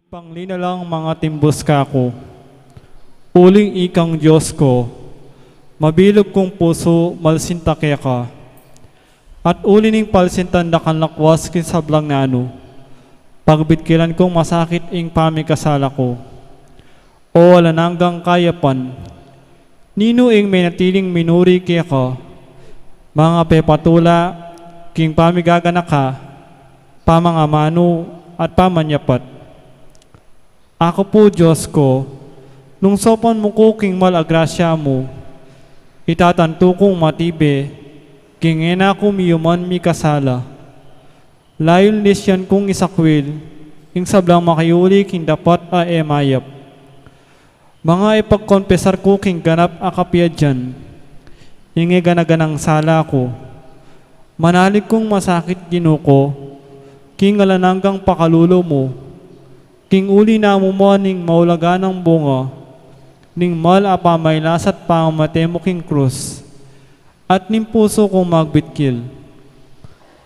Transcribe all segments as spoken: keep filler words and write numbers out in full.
Panglinalang mangatimbus kaku. Uling ikang Dios ku, mabilug kung pusu malsinta keka. At uli ning palsintan da kang lakwas king sablang nanu, pagbitkilan kung masakit ing pamikasala ku. O alang anggang kayapan, ninu ing menatiling minuri keka, mangapepatula king pamigaganaka, pamangamanu, at pamanyapat? Aku pu, Dios ku, nung saupan mu ku king mal a grasya mu, itatantu kung matibe king e na ku miyuman mikasala. Layun lisyan kung isakwil ing sablang makiuli king dapat a e mayap. Mangapagkonpesar ku king ganap a kapiadyan ing e gana-ganang sala ku. Manalig kung masakit, Ginu ku, king alang anggang pakalulu mu, king uli na mu man ning maulagang bunga ning mal a pamailas at pamamate mu king krus, at ning pusu kung magbitkil.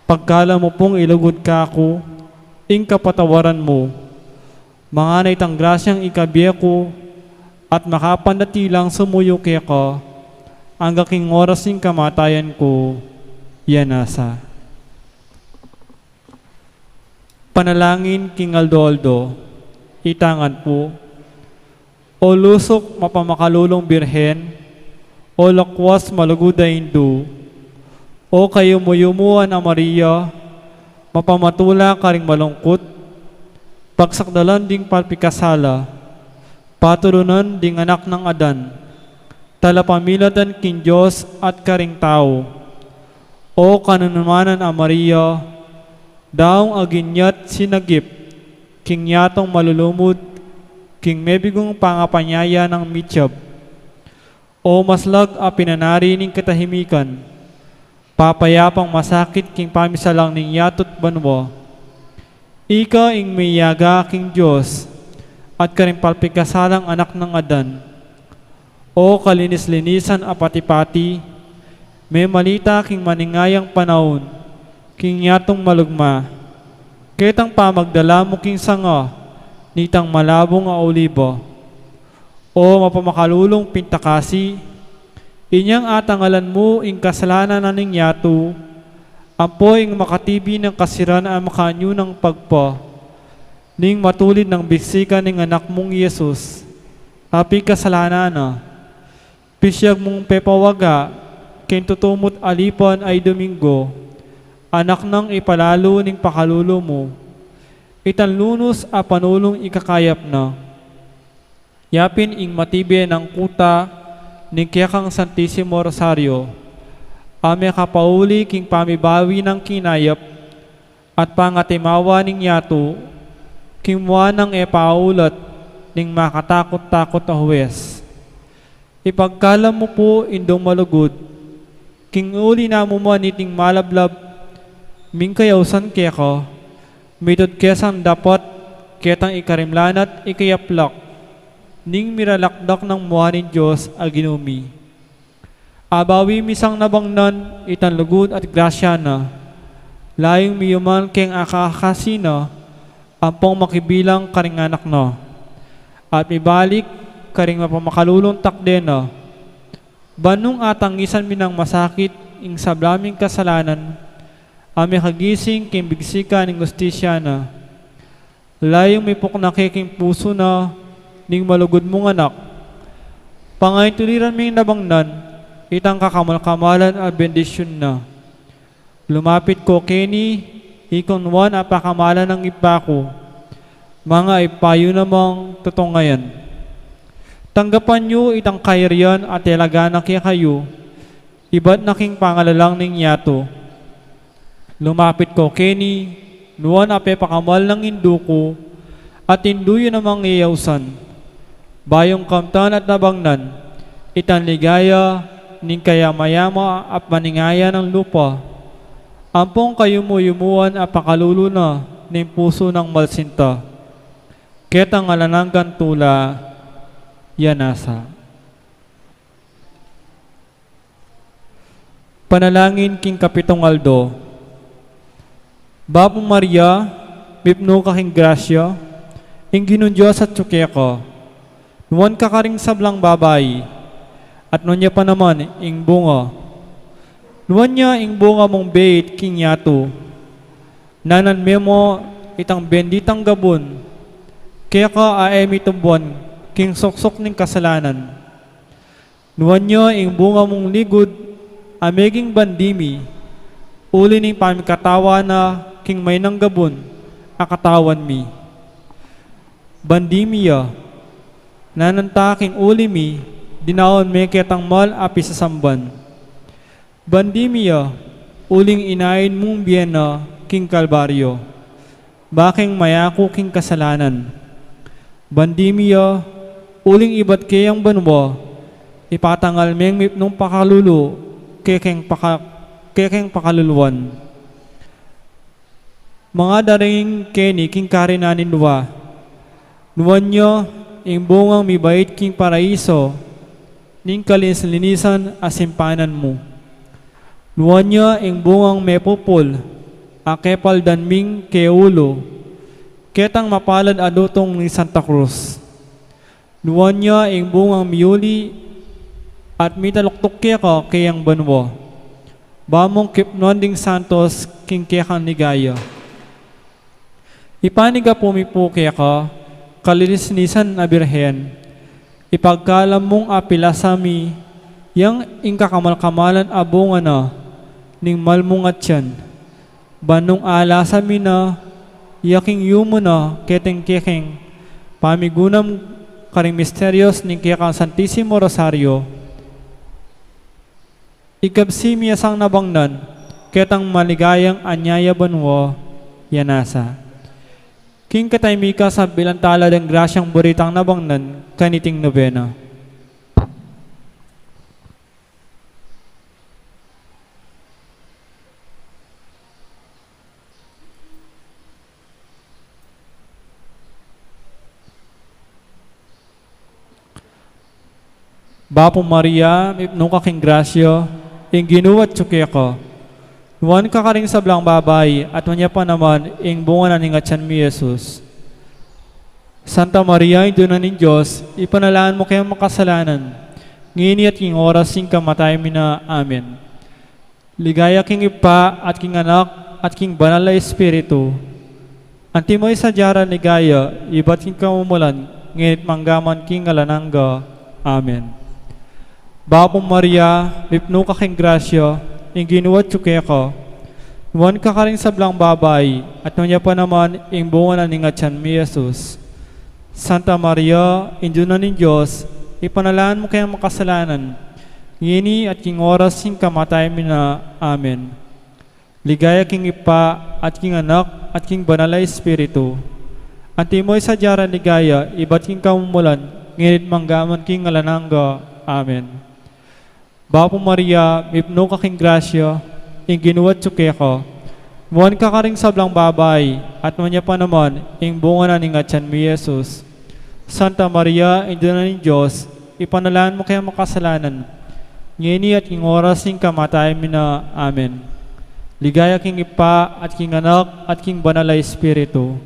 Pagkalam mu pung ilugud kaku ing kapatawaran mu, mangana itang grasyang ikabie ku at makapandatilang sumuyu keka angga king oras ning kamatayan ku. Iya nasa. Panalangin king aldo-aldo. Itangan pu. O lusuk mapamakalulung Birhen, o lakwas malugud a Indu, o kayumu-yumuan a Maria, mapamatula karing malungkut, pagsakdalan ding palpikasala, patulunan ding anak nang Adan, talapamilatan king Dios at karing tau. O kanunumanan a Maria, daung aginyat sinagip king yatung malulumud king mebigung pangapanyaya nang mitiab. O maslag a pinanari ning katahimikan, papayapang masakit king pamisalang ning yatu't banua. Ika ing meyaga king Dios at karing palpikasalang anak nang Adan. O kalinis-linisan a pati-pati, memalita king maningayang panaun king yatung malugma, ketang pamagdala mu king sanga nitang malabung a oliba. O mapamakalulung pintakasi, inyang atangalan mu ing kasalanan na ning yatu, ampo ing makatibi nang kasiran a makaanyu nang pagpa, ning matulid nang biksikan ning anak mung Jesus a pikasalanan na. Pisyag mung pepawaga king tutumut alipan a Domingo, anak nang ipalalu ning pakalulu mu, itang lunus a panulung ikakayap na. Yapin ing matibe nang kuta ning kekang Santisimo Rosario, a mekapauli king pamibawi nang kinayap at pangatimawa ning yatu, king mua nang e paulat ning makatakut-takut a huwes. Ipagkalam mu pu, Indung malugud, king uli na mu man niting malablab ming kayausan keka, mitud ke sang dapat ketang ikarimlan at ikayaplak ning miralakdak nang mua ning Dios a Ginu mi. Abawi mi sang nabangnan itang lugud at grasya na, layung miyuman keng akakasi na, ampong makibilang karing anak na, at mibalik karing mapamakalulung takde na. Ban nung atangisan mi nang masakit ing sabla ming kasalanan, a mekagising king biksikan ning hustisya na, layung mipukna ke king pusu na ning malugud mung anak. Pangaintuliran ming nabangnan itang kakamal-kamalan a bendisyun na. Lumapit ku keni, ikong nuan a pakamalan nang Ibpa ku, manga Ibpa yu namang tutungayan. Tanggapan yu itang kayarian a telaga na kekayu, ibat na king pangalalang ning yatu. Lumapit ku keni, nuan a pepakamal nang Indu ku, at Indu yu namang iyausan. Bayung kamtan at nabangnan itang ligaya ning kayama-yama at maningaya nang lupa, ampong kayumu-yumuan a pakalulu na ning pusu nang malsinta. Ketang alang anggang tula, iya nasa. Panalangin king kapitung aldo. Bapu Maria, mipnu ka king grasya, Ing Ginung Dios atyu keka. Nuan ka karing sablang babai, at nuan ya pa naman ing bunga. Nuan ya ing bunga mung beit king yatu. Nanan me mu itang benditang gabun, keka a e mitumbuan king suksuk ning kasalanan. Nuan ya ing bunga mung ligud a meging bandi mi, uli ning pamikatawan na king mainang gabun a katawan mi. Bandi mi ya, nanan ta king uli mi, dinaun me ketang mal a pisasamban. Bandi mi ya, uling inain mung bie na king Kalbaryo, ba keng mayaku king kasalanan. Bandi mi ya, uling ibat keyang banua, ipatangal meng mipnung pakalulu, kekeng paka-, kekeng pakaluluan. Mangadaring keni king karinan ning lua. Nuan ya ing bungang mibait king paraiso, ning kalinis-linisan a simpanan mu. Nuan ya ing bungang mepupul a kepaldan ming keulu, ketang mapalad a dutung ning Santa Cruz. Nuan ya ing bungang miuli at mitaluktuk keka keyang banua, ba mung kipnuan ding santos king kekang ligaya. Ipanigapu mi pu keka, kalinis-linisan a Birhen, ipagkalam mung apilasa mi yang ing kakamal-kamalan a bunga na ning mal mung atian. Ban nung alasa mi na ya king yumu na ketang kekeng pamigunam karing misterios ning kekang Santisimo Rosario, ikabsi mi ya sang nabangnan ketang maligayang anyaya banua ya nasa. King katahimikan sambilan tala deng grasyang buritang nabangnan kaniting nobena. Bapu Maria, mipnu ka king grasya, ing Ginu atyu keka. Nuan ka karing sablang babai, at nuan ya pa naman ing bunga na ning atian mu, i Jesus. Santa Maria, Indu na ning Dios, ipanalangin mu kaming makasalanan, ngeni at king oras ning kamatayan mi na. Amen. Ligaya king Ibpa, at king Anak, at king Banal a Espiritu. Antimo ing sadya da ring ligaya, ibat king kamumulan, ngeni at mangga man king alang angga. Amen. Bapu Maria, mipnu ka king grasya, ing Ginu atyu keka. Nuan ka karing sablang babai, at nuan ya pa naman ing bunga na ning atian mu, i Jesus. Santa Maria, Indu na ning Dios, ipanalangin mu kaming makasalanan, ngeni at king oras ning kamatayan mi na. Amen. Ligaya king Ibpa, at king Anak, at king Banal a Espiritu. Antimo ing sadya da ring ligaya, ibat king kamumulan, ngeni at mangga man king alang angga. Amen. Bapu Maria, mipnu ka king grasya, ing Ginu atyu keka. Nuan ka karing sablang babai, at nuan ya pa naman ing bunga na ning atian mu, i Jesus. Santa Maria, Indu na ning Dios, ipanalangin mu kaming makasalanan, ngeni at king oras ning kamatayan mi na. Amen. Ligaya king Ibpa, at king Anak, at king Banal a Espiritu.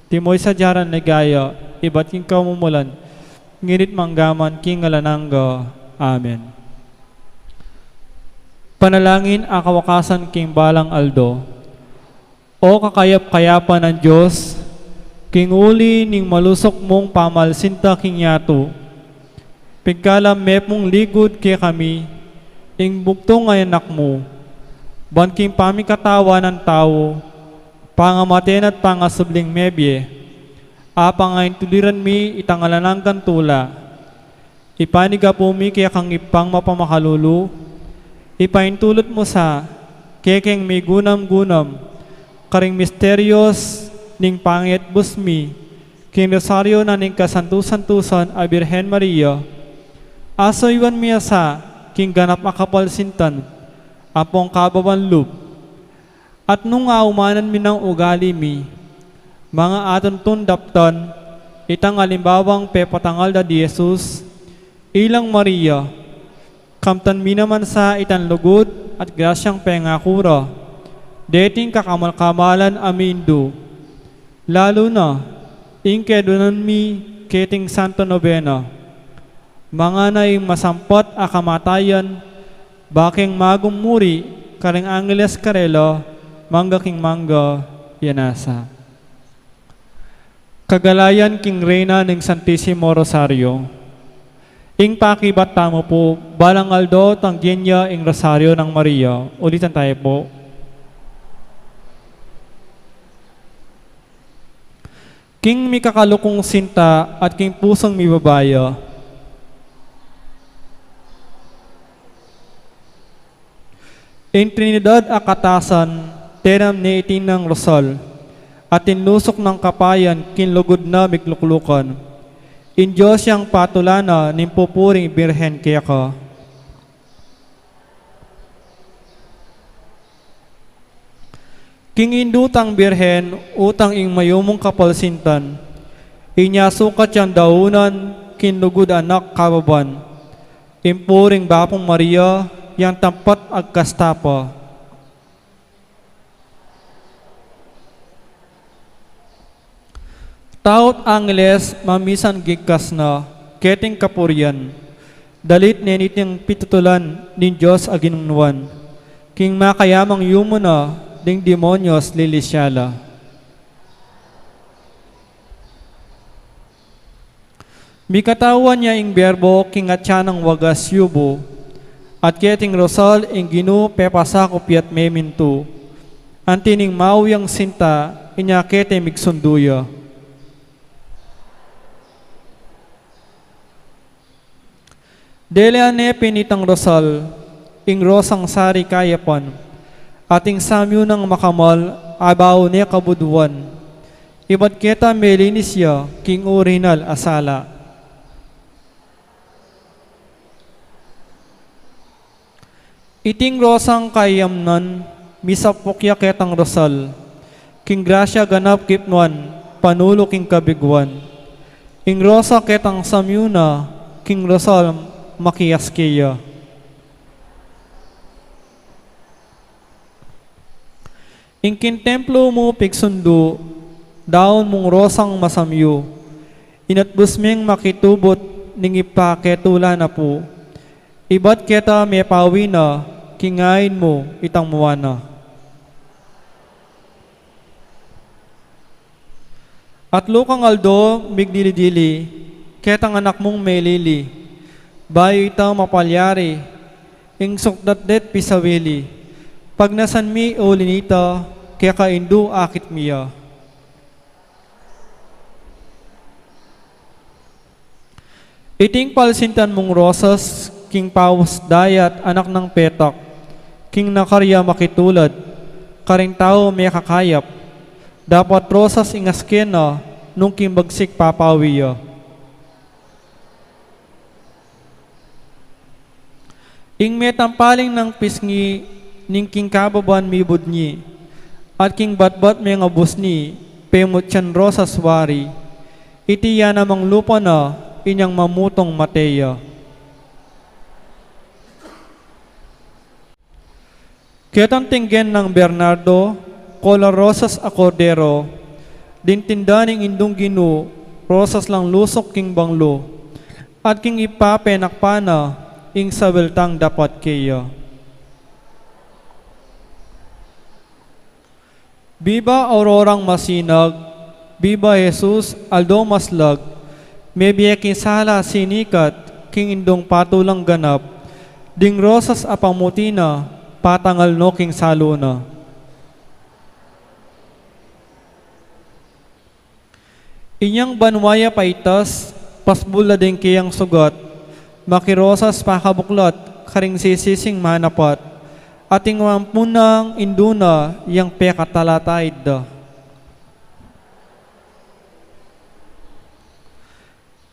Antimo ing sadya da ring ligaya, ibat king kamumulan, ngeni at mangga man king alang angga. Amen. Panalangin a kawakasan king balang aldo. O kakayap-kayapan a Dios, king uli ning malusuk mung pamalusinta king yatu, pigkalam me pung ligud kekami ing bugtung a Anak mu, ban king pamikatawan nang tau, pangamate na at pangasubling mebie, apangaintuliran mi itang alang anggang tula. Ipanigapu mi kekang Ibpang mapamakalulu, ipaintulut mu sa kekeng migunam-gunam karing misterios ning pangatbus mi king Rosario na ning Kasantu-santusan a Birhen Maria, asuyuan mi ya sa king ganap a kapalsintan ampong kababan lub. At nung aumanan mi nang ugali mi, manga atuntun daptan itang alimbawang pepatangal da di Jesus, ilang Maria, kamtan mi naman sa itang lugud at grasyang pengaku ra deting kakamal-kamalan a mindu, lalu na Ing kedunan mi keting Santo Novena. Mangana ing masampat a kamatayan, bakeng magum muri, karing angeles karela, mangga king mangga, ya nasa. Kagalayan king Reyna ning Santisimo Rosario. Ing pakibat tamu pu, balang aldo tanggen ya ing Rosario nang Maria. Ulitan tayu pu. King mikakalukung sinta at king pusung mibabaya. Ing Trinidad a katasan, tenam ne iting nang Rosal, at ing lusuk nang kapayan king lugud na migluklukan. Ing Dios yang patulan na ning pupuring Birhen keka. King indu tang Birhen, utang ing mayumung kapalsintan, inya sukat yang daunan, king lugud anak kababan, ing puring Bapung Maria, yang tampat agkasta pa. Taut angeles, mamisan gigkas na, keting kapurian, dalit ne niting pitutulan ning Dios a Ginu Nuan, king makayamang yumu na, ding demonyos lilisya la. Mikatauan ya ing Berbo king atyan nang wagas yubu, at keting Rosal ing Ginu pepasakup ya't memintu, anti ning mau yang sinta, inya kete migsundu ya. Delean ne pin itang Rosal, ing Rosang sari kayapan, at ing samyu nang makamal, abaw ne kabuduan. Ibat keta melinis ya, king orihinal a sala. Iting Rosang kayamnan, misapuk ya ketang Rosal, king grasya ganap kipnuan, panulu king kabiguan. Ing Rosa ketang samyu na, king Rosal makiaske ya. Ing king templo mu pigsundu, daun mung Rosang masamyu, inatbus ming makitubut ning Ibpa ketula na pu, ibat keta mepawi na, king ain mu itang mua na. At lukang aldo, migdili-dili, ketang anak mung melili, bayu ita mapalyari, ing sukdat de't pisawili, pagnasan mi uli nita, keka indu akit mi ya. Iting palsintan mung Rosas, king paus dayat anak nang petak, king nakarya makitulad, karing tau mekakayap, dapat Rosas ing aske na, nung king bagsik papawi ya. Ing metampaling nang pisngi, ning king kababan mibudnyi, at king batbat mengabusni, pemutyan Rosas wari, iti ya namang lupa na, inyang mamutung mate ya. Ketang tinggen nang Bernardo, kola Rosas a Kordero, ding tinda ning Indung Ginu, Rosas lang lusuk king banglu, at king Ibpa penakpan na, ing sabeltang dapat keya. Biba Aurorang masinag, biba Jesus, aldo maslag, mebie king sala sinikat, king Indung patulang ganap, ding Rosas a pamuti na, patangal no king salu na. Inyang banua ya paitas, pasbul la ding keyang sugat, makirosas pakabuklat, karing sisising manapat, at ing ampun nang indu na yang pekatalataid da.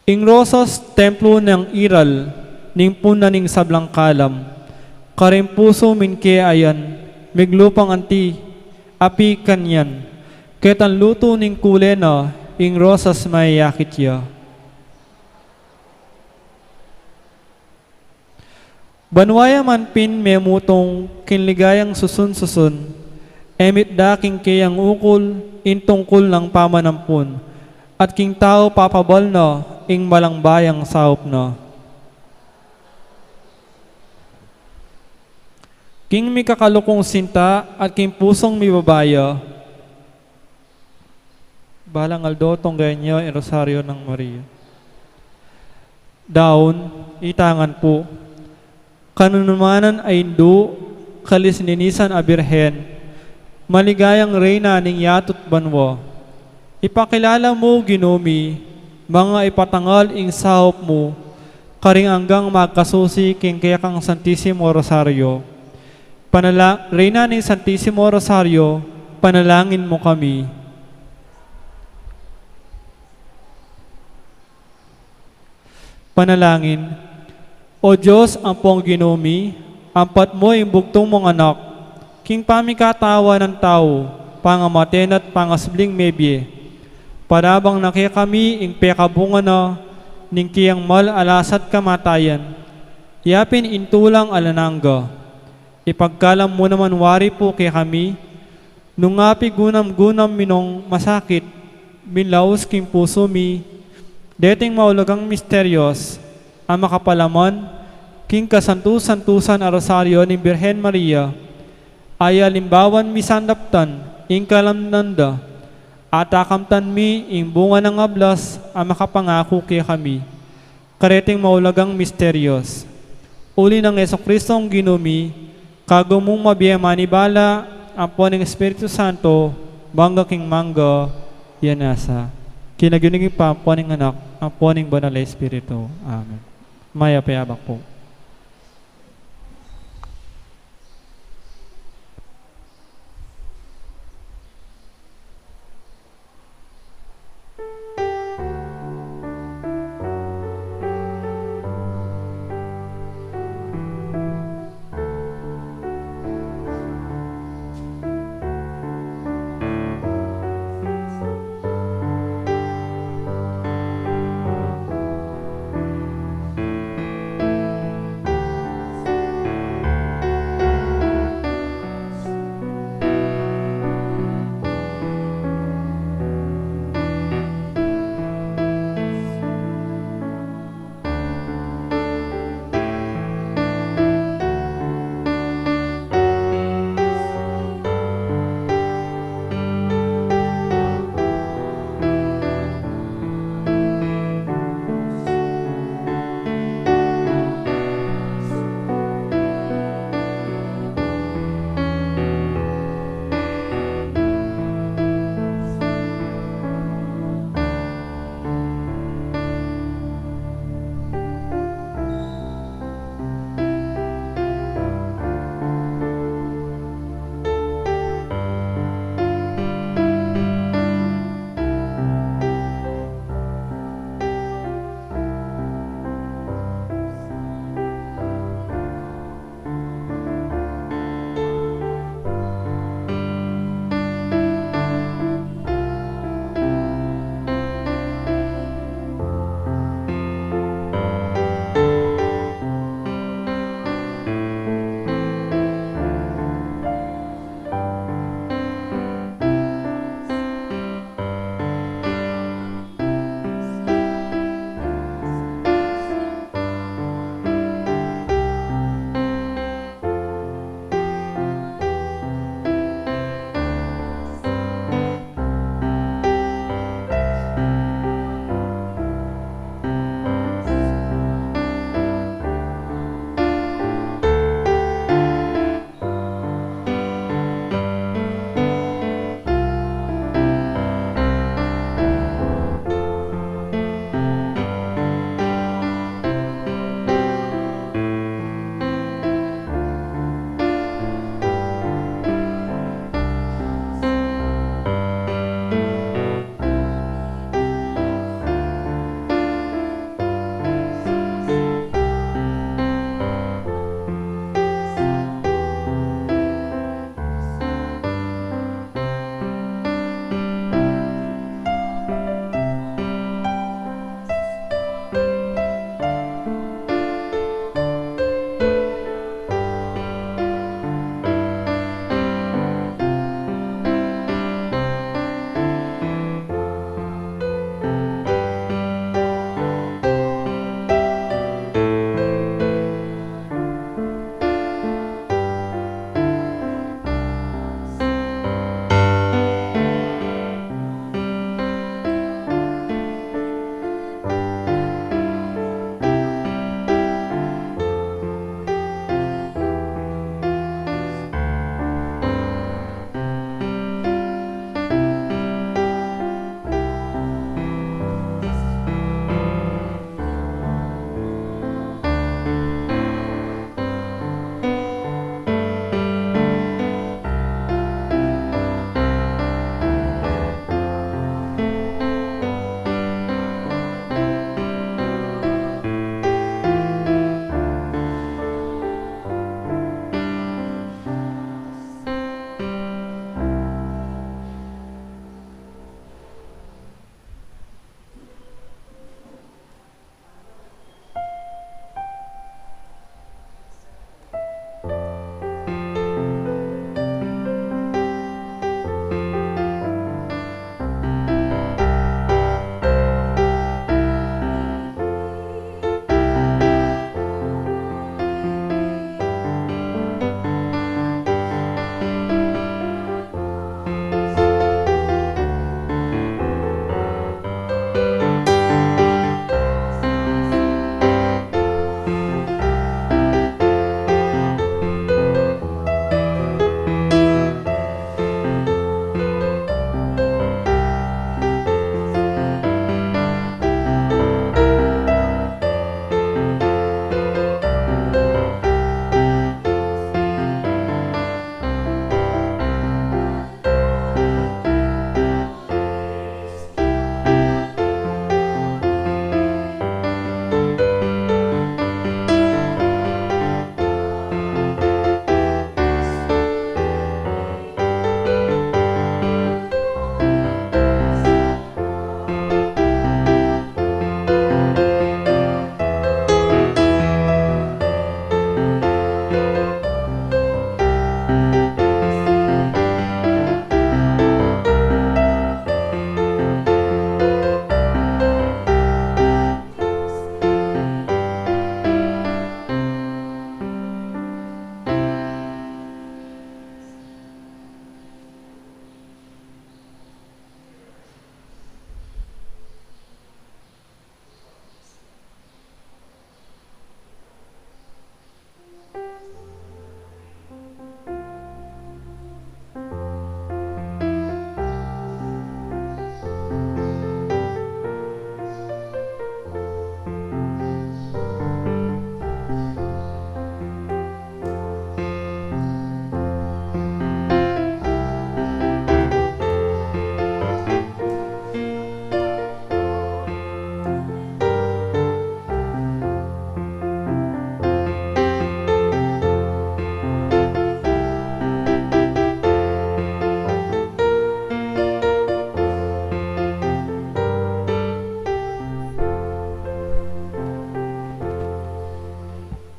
Ing Rosas templo nang iral, ning puna ning sablang kalam, karing pusu min ke ayan, miglupang anti, api kanyan, ketang lutu ning kule na, ing Rosas mayakit ya. Banua ya man pin memutung king ligayang susun-susun, e mitda king keyang ukul, ing tungkul nang pamanampun, At king tau papabal na ing malambayang saup na. King mikakalukung sinta at king pusung mibabaya, balang aldo tunggayan ya ing Rosario nang Maria. Daun, itangan pu, kanunumanan a indu, kalis-linisan a Birhen, maligayang Reyna ning yatu't banua. Ipakilala mu, Ginu mi, manga ipatangal ing saup mu, karing anggang magkasusi king kekang Santisimo Rosario. Panala-, Reyna ning Santisimo Rosario, panalangin mu kami. Panalangin. O Dios, ampong Ginu mi, ampat mu ing bugtung mung Anak, king pamikatawan nang tau, pangamate na't pangasubling mebie. Parabang na kekami ing pekabunga na ning keyang mal a lasa't kamatayan, yapin ing tulang alang angga. Ipagkalam mu naman wari pu kekami, nung apigunam-gunam mi nong masakit, minlaus king pusu mi, deting maulagang misterios, a makapalaman, king kasantu-santusan a Rosario ning Birhen Maria, a alimbawan mi sandaptan, ing kalamnan da, at akamtan mi, ing bunga nang ablas, a makapangaku kekami. Kareting maulagang misterios. Uli nang Jesucristong Ginu mi, kagu mung mabie manibala, ampo ning Espiritu Santo, mangga king mangga, ya nasa. King lagyu ning Ibpa, ampo ning Anak, ampo ning Banal a Espiritu. Amen. Mayap a abak pu.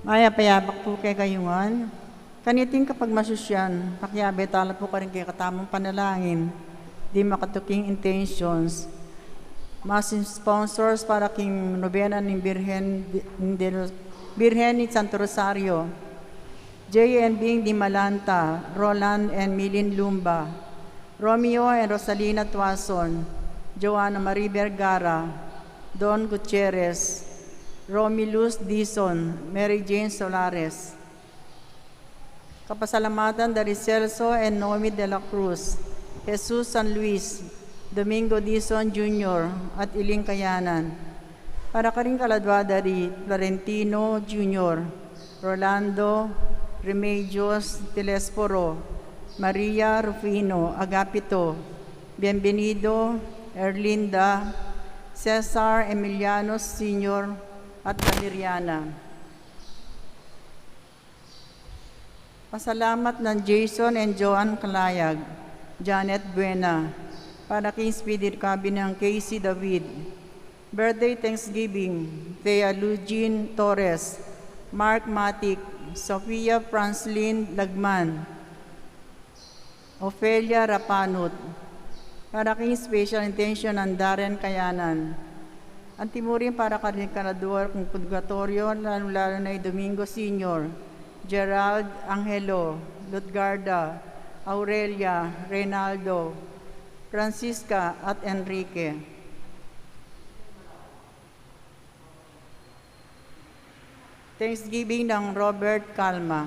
Mayap a yabak pu kekayu ngan. Kaniting kapagmasusyan, pakiabe tala pu karing kekatamung panalangin, di makatuking intentions. Mas sponsors para king nobena ning Birhen, ning Del-, Birhen ni Santo Rosario. J and Bing Dimalanta, Roland and Milin Lumba, Romeo and Rosalina Tuason, Joanna Marie Vergara, Don Gutierrez, Romilus Dizon, Mary Jane Solares. Kapasalamatan da ri Celso and Noemi de la Cruz, Jesus San Luis, Domingo Dizon Junior, at iling kayanan. Para karing kaladua da ri Florentino Junior, Rolando Remedios Telesforo, Maria Rufino Agapito, Bienvenido, Erlinda, Cesar Emiliano Senior, at Valeriana. Pasalamat nang Jason and Joan Kalayag, Janet Buena, para king speedy recovery nang Casey David. Birthday Thanksgiving, Thea Lugin Torres, Mark Matic, Sofia Franslin Lagman, Ofelia Rapanut. Para king special intention nang Darren Kayanan. Anti mu rin para karing kaladua king purgatoryo, lalu-lalu na i Domingo Senior, Gerald Angelo, Lutgarda, Aurelia, Reynaldo, Francisca, at Enrique. Thanksgiving nang Robert Calma.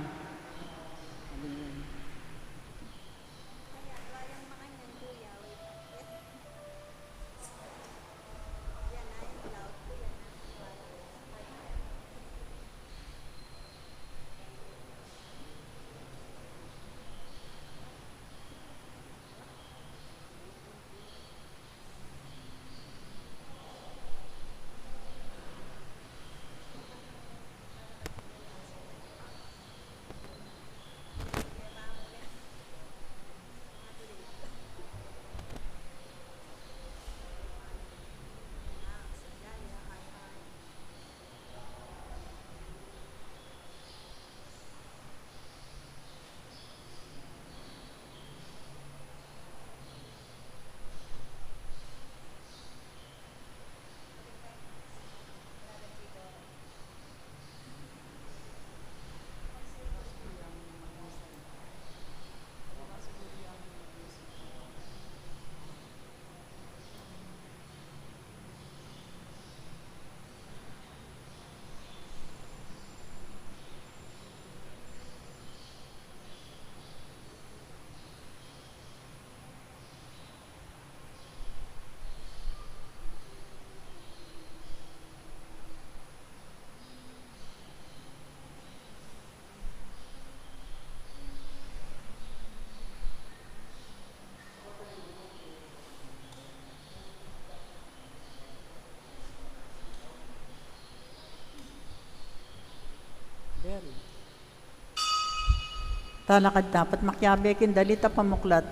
Talakad ta pat makiabe king dalit a pamuklat.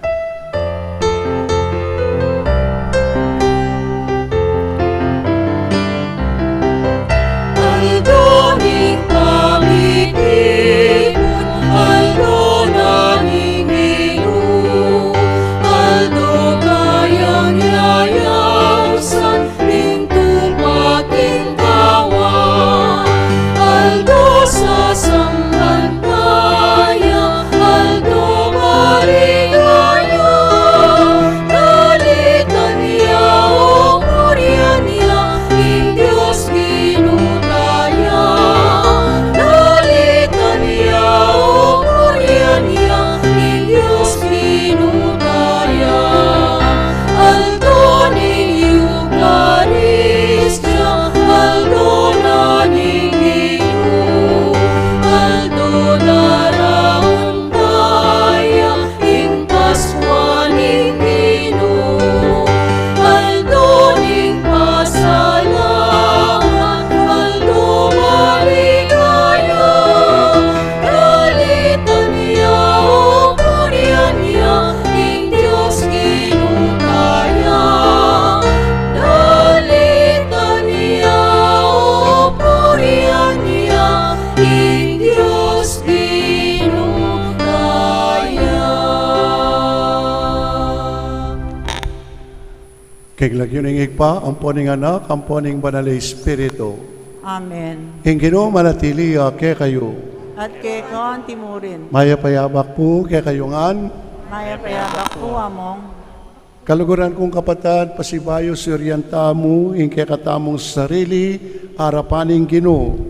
Aldo ning pamikimun, aldo na ning ilu, aldo kayang yayausan ning tupa king kawan, aldo sasamban taya, aldo maligaya. King lagyu ning Ibpa, ampo ning Anak, ampo ning Banal a Espiritu. Amen. Ing Ginu manatili ya kekayu. At keka antimurin. Mayap a yabak pu kekayu ngan. Mayap a yabak pu, Among. Kaluguran kung kapatad, pasibayu surian tamu ing kekatamung sarili arapan ning Ginu,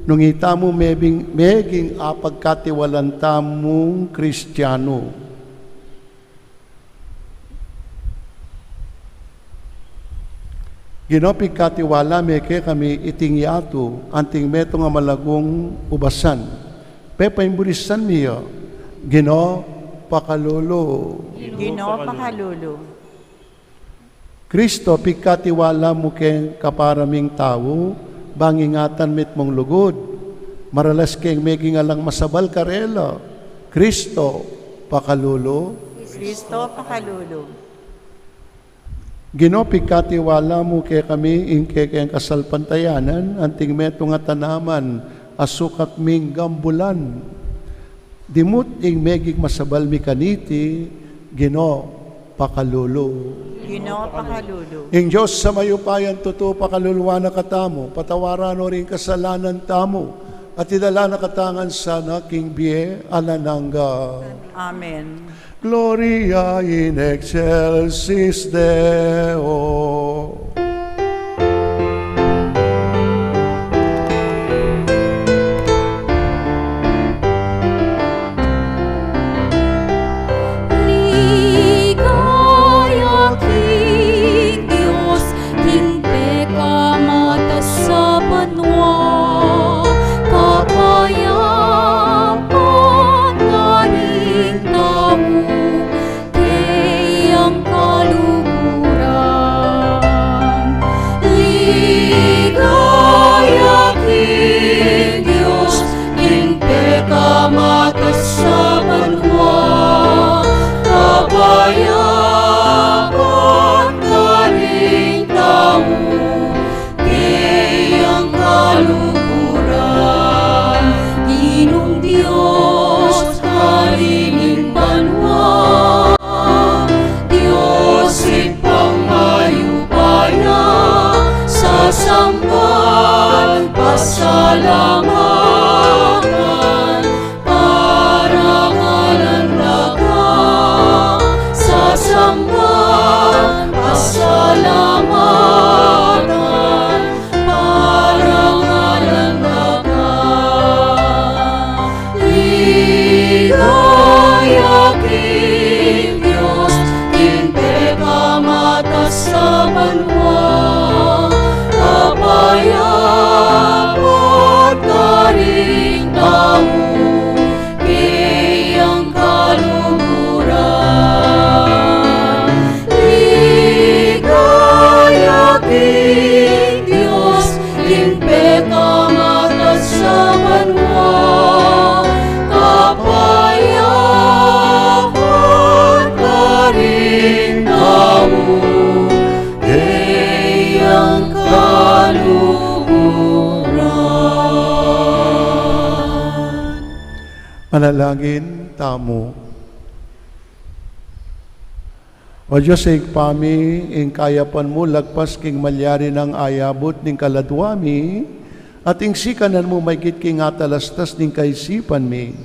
nung itamu mebing, meging apagkatiwalan tamung Kristianu. Ginu, pigkatiwala me kekami iting yatu, anting metung a malagung ubasan. Pepaimburisan mi ya, Ginu, pakalulu. Ginu, pakalulu. Kristo, pigkatiwala mu keng kapara ming tau, bang ingatan mitmung lugud. Maralas keng meging alang masabal karela. Kristo, pakalulu. Kristo, pakalulu. Ginu, pigkatiwala mu kekami ing kekeng kasalpantayanan, anting metung a tanaman a sukat ming gambulan. Dimut ing meging masabal mi kaniti, Ginu, pakalulu. Ginu, pakalulu. Ing Dios a mayupayang tutu pakaluluan na katamu, patawaran no ring kasalanan tamu, at idala na katamu ngan sana king bie alang angga. Amen. Gloria in excelsis Deo. Ligaya king Dios, king pekamatas a banua, kapayapan karing tau, keyang kaluguran. Ligaya king Dios, king pekamatas a banua, kapayapan karing tau, keyang kaluguran. Ginung Dios, Ari ning banua, Dios Ibpang mayupaya, sasamban, pasalamatan, parangalan da ka, sasamban, pasalamatan, parangalan da ka. Ligaya king Dios, king pekamatas a banua, kapayapan karing tau, keyang kaluguran. Ligaya king Dios, king pekamatas a banua, kapayapan karing tau, keyang kaluguran. Manalangin tamu. O Dios a Ibpa mi, ing kayapan mu lagpas king malyari nang ayabut ning kaladua mi, at ing sikanan mu maigit king atalastas ning kaisipan mi.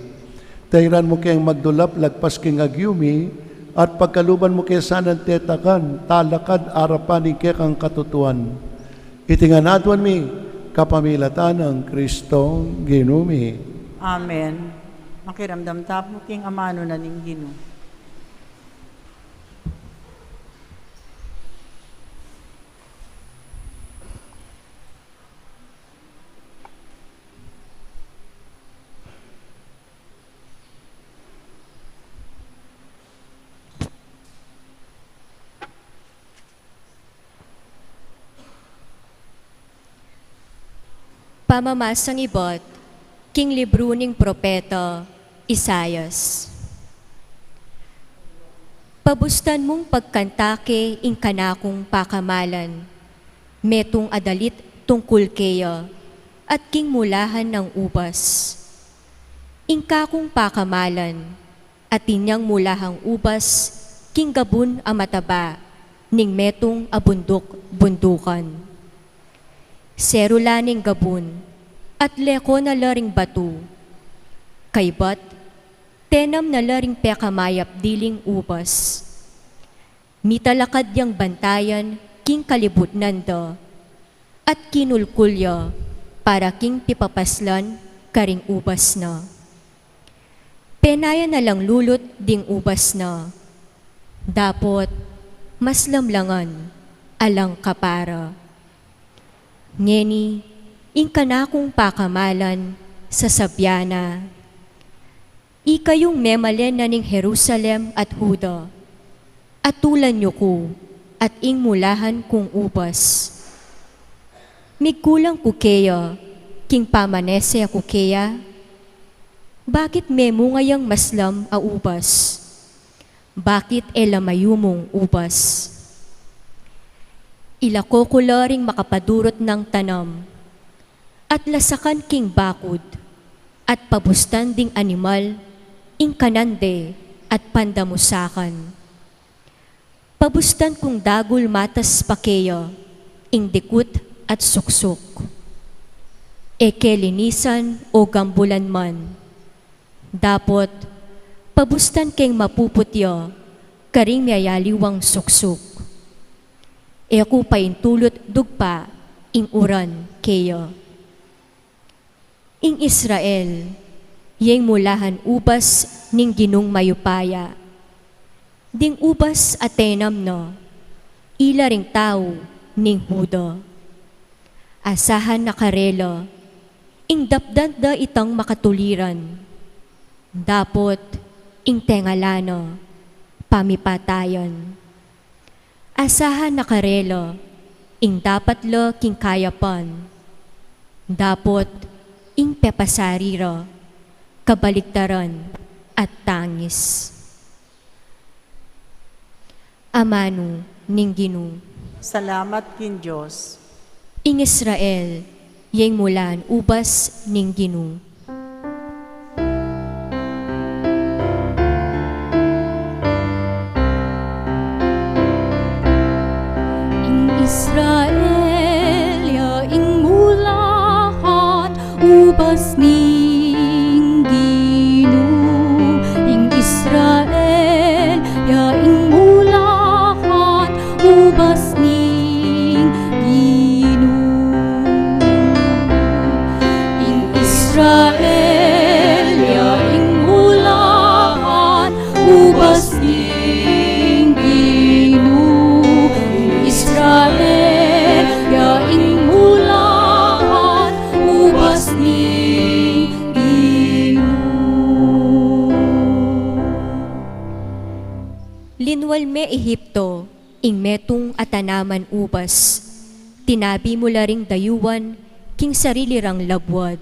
Tairan mu keng magdulap lagpas king agyu mi, at pagkaluban mu ke sanang tetakan, talakad arapan ning kekang katutuan. Iti ngan aduan mi, kapamilatan nang Kristong Ginu mi. Amen. Makiramdam tamu king amanu na ning Ginu. Pamamasang ibat king libru ning propeta Isaias. Pabustan mung pagkanta ke ing kanakung pakamalan, metung a dalit tungkul keya, at king mulahan nang ubas. Ing kakung pakamalan, atin yang mulahang ubas king gabun a mataba, ning metung a bunduk-bundukan. Seru la ning gabun, at leko na la ring batu. Kaybat, tenam na la ring pekamayap diling ubas. Mitalakad yang bantayan king kalibutnan da, at kinulkul ya para king pipapaslan karing ubas na. Penaya na lang lulut ding ubas na, dapot maslam la ngan, alang kapara. Ngeni, ing kanakung pakamalan, sasabyan na, Ikayung memalen na ning Jerusalem at Juda, atulan yu ku, at ing mulahan kung ubas. Migkulang ku keya, king pamanese ku keya? Bakit memunga yang maslam a ubas? Bakit e la mayumung ubas? Ilako ku la ring makapadurut nang tanam, at lasakan king bakud, at pabustan ding animal ing kanan de at pandamusakan. Pabustan kung dagul matas pa keya ing dikut at suksuk. E ke linisan o gambulan man. Dapot, pabustan keng mapuput ya karing miyayaliwang suksuk. E ku paintulut dugpa ing uran keya. Ing Israel, yeng mulahan ubas ning Ginung mayupaya. Ding ubas a tenam na, ila ring tau ning Juda. Asahan na karela ing dapdan da itang makatuliran, dapot ing tengalan na pamipatayan. Asahan na karela ing dapat la king kayapan, dapot ing pepasari ra kabaliktaran at tangis. Amanu ning Ginu. Salamat king Dios. Ing Israel, yeng mulahan ubas ning Ginu. Ing Israel ya ing mulahan ubas ning Ginu. Ing Israel ya ing mulahan ubas ning Ginu. Ing Israel ya ing mulahan ubas ning Ginu. Ing Israel ya ing mulahan ubas ning Ginu. Linwal me Egipto ing metung a tanaman ubas. Tinabi mu la ring dayuan king sarili rang labuad,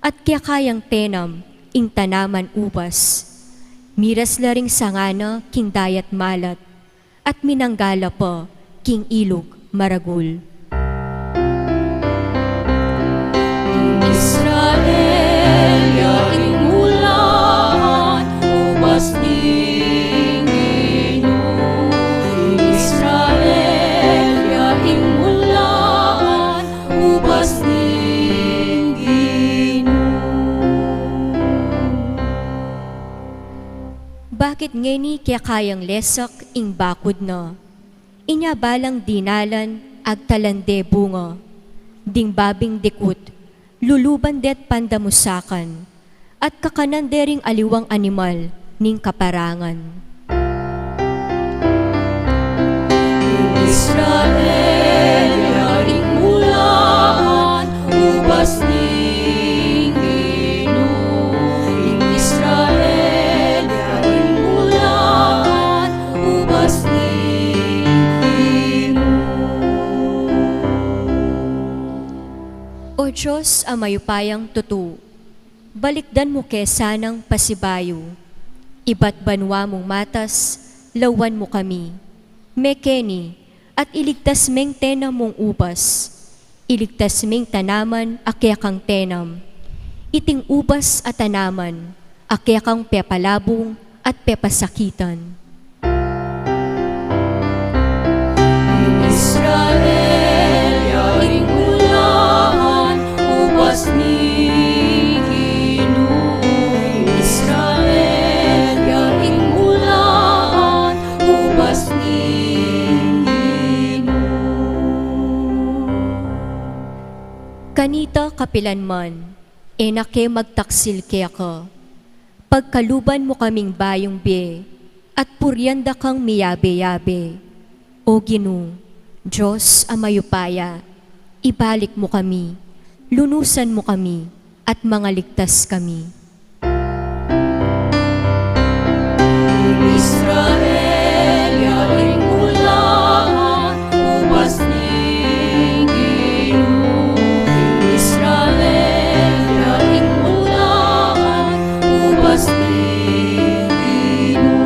at kekayang tenam ing tanaman ubas. Miras la ring sanga na king dayat malat, at minangga la pa king ilug maragul. Ing Israel ya ing mulahan ubas ning Ginu. Ing Israel ya ing mulahan ubas ning Ginu. Bakit ngeni kekayang lesak ing bakud na? Inya balang dinalan agtalan de bunga, ding babing dikut luluban de't pandamusakan, at kakanan de ring aliwang animal ning kaparangan. Ing Israel ya ing mulahan ubas ning Ginu. Ing Israel ya ing mulahan ubas ning Ginu. O Dios a mayupayang tutu, balikdan mu ke sanang pasibayu. Ibat banua mung matas, lawan mu kami. Me keni, at iligtas meng tenam mung ubas. Iligtas meng tanaman a kekang tenam. Iting ubas a tanaman a kekang pepalabung at pepasakitan. Israel, ya ing mulan, ubas ning Ginu. Israel, ya ing mulan, ubas ning Ginu. Kanita kapilan man, e na ke magtaksil keka. Pagkaluban mu kaming bayung bie, at purian da kang miyabe-yabe. O Ginu, Dios a mayupaya, ibalik mu kami, lunusan mu kami, at mangaligtas kami. Israel, ya ing mulan, ubas ning Ginu. Israel, ya ing mulan, ubas ning Ginu.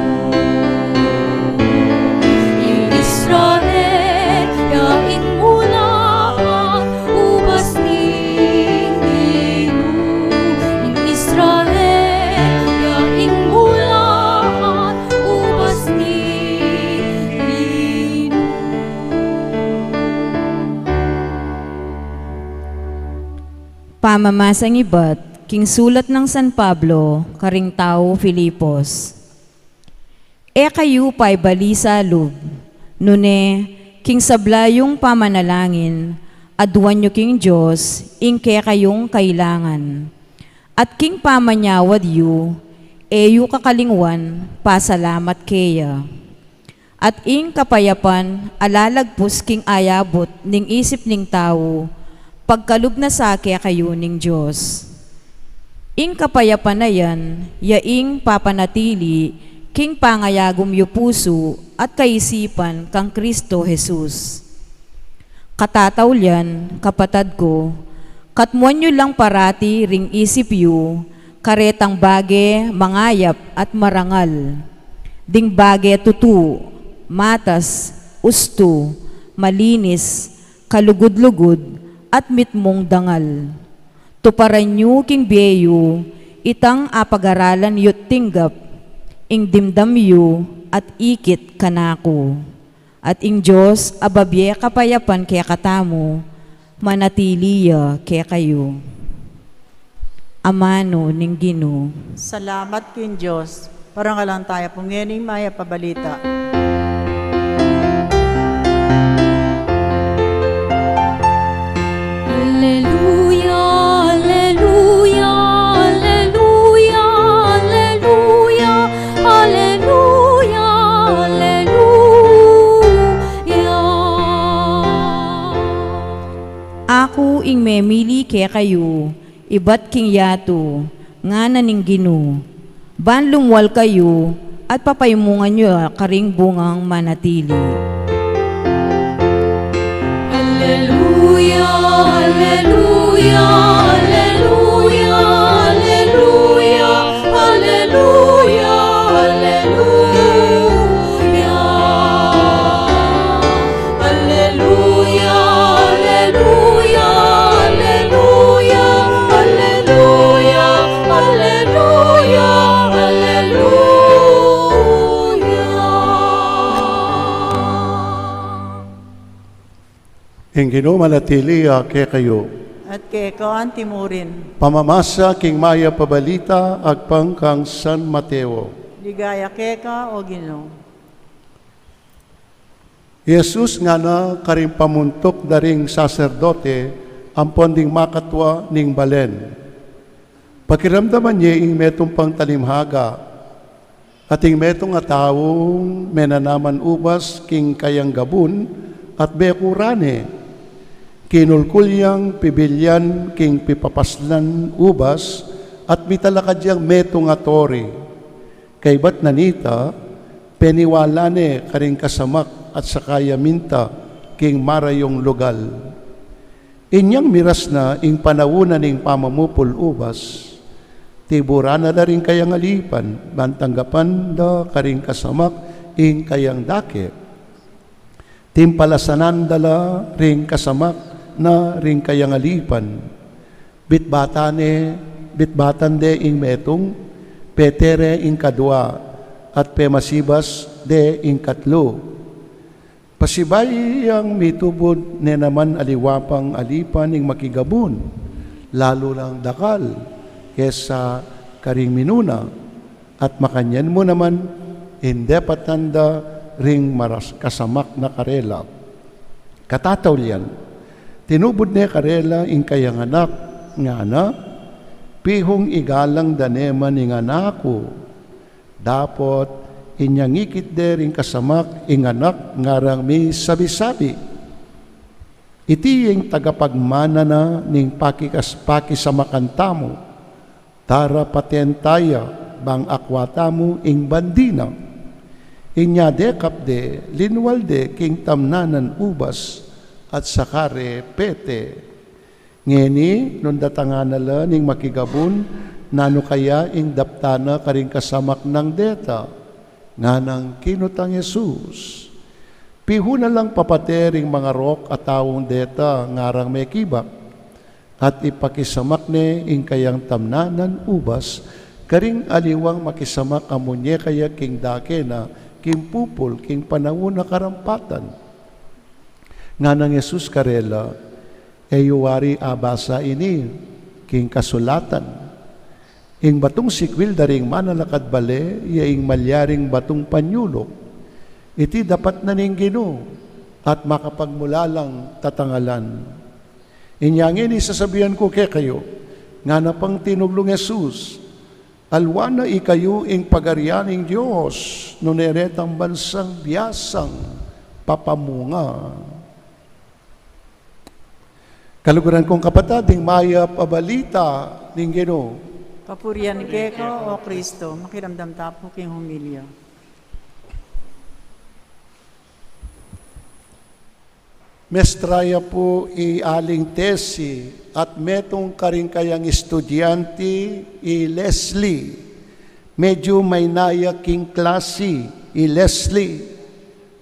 Israel, ya ing mulan, ubas ning Ginu. Israel, ya ing mulan, ubas ning Ginu. Pamamasang ibat king sulat nang San Pablo karing tau Filipos. E kayu paibalisa lub, nune king sabla yung pamanalangin, aduan yu king Dios ing kekayung kailangan. At king pamanyawad yu, e yu kakalingwan pasalamat keya. At ing kapayapan a lalagpus king ayabut ning isip ning tau, pagkalub na sa kekayu ning Dios. Ing kapayapan a yan, ya ing papanatili king pangayagum yu pusu at kaisipan kang Kristo Jesus. Katataulian, kapatad ku, katmuan yu lang parati ring isip yu, karetang bage, mangayap at marangal. Ding bage tutu, matas, ustu, malinis, kalugud-lugud, at mitmung dangal. Tuparan yu king bie yu itang apagaralan yu't tinggap, ing dimdam yu at ikit kanaku. At ing Dios a babie kapayapan kekatamu, manatili ya kekayu. Amanu ning Ginu. Salamat king Dios. Parangalan taya pu ngening mayap a balita. Alleluia, alleluia, alleluia, alleluia, alleluia, alleluia. Aku ing memili kekayu, ibat king yatu, ngana ning Ginu, ban lumwal kayu at papaimungan yu karing bungang manatili. Alleluia, alleluia, alleluia, alleluia, alleluia, alleluia. Alleluia, alleluia, alleluia, alleluia, alleluia, alleluia. Ing Ginu manatili ya kekayu. At keka anti murin. Pamamasa king mayap a balita agpang kang San Mateo. Ligaya keka, o Ginu. I Jesus ngana karing pamuntuk da ring saserdote ampon ding makatua ning balen, pakiramdaman ye ing metung pang talimhaga. At ing metung a taung menanaman ubas king kayang gabun at bekura ne, kinulkul yang pibilyan king pipapaslan ubas at mitalakad yang metung a tori. Kaybat na nita, peniwala ne karing kasamak at saka ya minta king marayung lugal. Inyang miras na ing panaun na ning pamamupul ubas, tiburan na la ring kayang alipan, ban tanggapan da karing kasamak ing kayang dake. Timpalasanan da la ring kasamak na ring kayang alipan. Bitbatan ne, bitbatan de ing metung, petere ing kadua, at pemasibas de ing katlu. Pasibayu yang mitubud ne naman aliwa pang alipan ing makigabun, lalu lang dakal kesa karing minuna, at makanyan mu naman ing depatan da ring maras-, kasamak na karela. Katataulian, tinubud ne karela ing kayang anak, ngana, "Pihung igalang da ne man ing anak ku." Dapot inyang ikit de ring kasamak ing anak, ngarang misabi-sabi, "Iti ing tagapagmana na ning pakikas-, pakisamakan tamu. Tara, paten taya, bang akwa tamu ing bandi na." Inya dekap de, linwal de king tamnanan ubas, at saka re pete. Ngeni, nung datangan na la ning makigabun, nanu kaya ing daptan na karing kasamak nang deta? Nganang kinutang Jesus. "Pihu na lang papate ring mangarok a taung deta," ngarang mekibat. At ipakisamak ne ing kayang tamnanan ubas karing aliwang makisamak a munye kaya king dake na, king pupul, king panaun a karampatan. Nganang Jesus karela, "E yu wari abasa ini king kasulatan? Ing batung sikwil da ring manalakad bale, ya ing malyaring batung panyuluk. Iti dapat na ning Ginu, at makapagmulalang tatangalan." Inya ngeni sasabian ku kekayu, ngana pang tinubud nang Jesus, alwan na ikayu ing pagarian ning Dios, nune retang bansang biasang papamunga. Kaluguran kung kapatad, ing mayap a balita ning Ginu. Papurian keka, O Kristo. Makiramdam ta pu king homilya. Mestra ya pu i Aling Tessie at metung karing kayang estudyante i Leslie. Medyu maina ya king klasi i Leslie.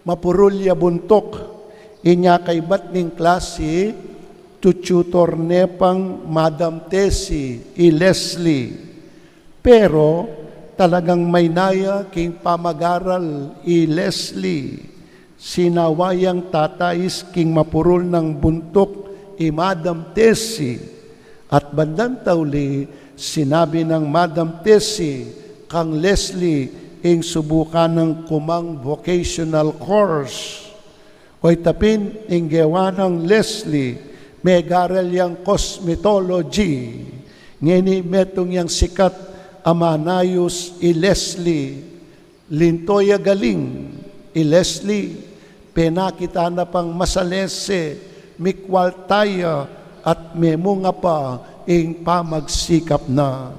Mapurul ya buntuk. Inya kaybat ning klasi, tututor ne pang Madam Tessie i Leslie. Pero talagang maina ya king pamagaral i Leslie. Sinawa yang tatais king mapurul nang buntuk i Madam Tessie. At bandang tauli, sinabi nang Madam Tessie kang Leslie ing subukan nang kumang vocational course. Oyta pin, ing gewa nang Leslie, megaral yang cosmetology. Ngeni metung yang sikat a manayus i Leslie. Linto ya galing i Leslie, penakit na pang masalese, mikwalta ya at memunga pa ing pamagsikap na.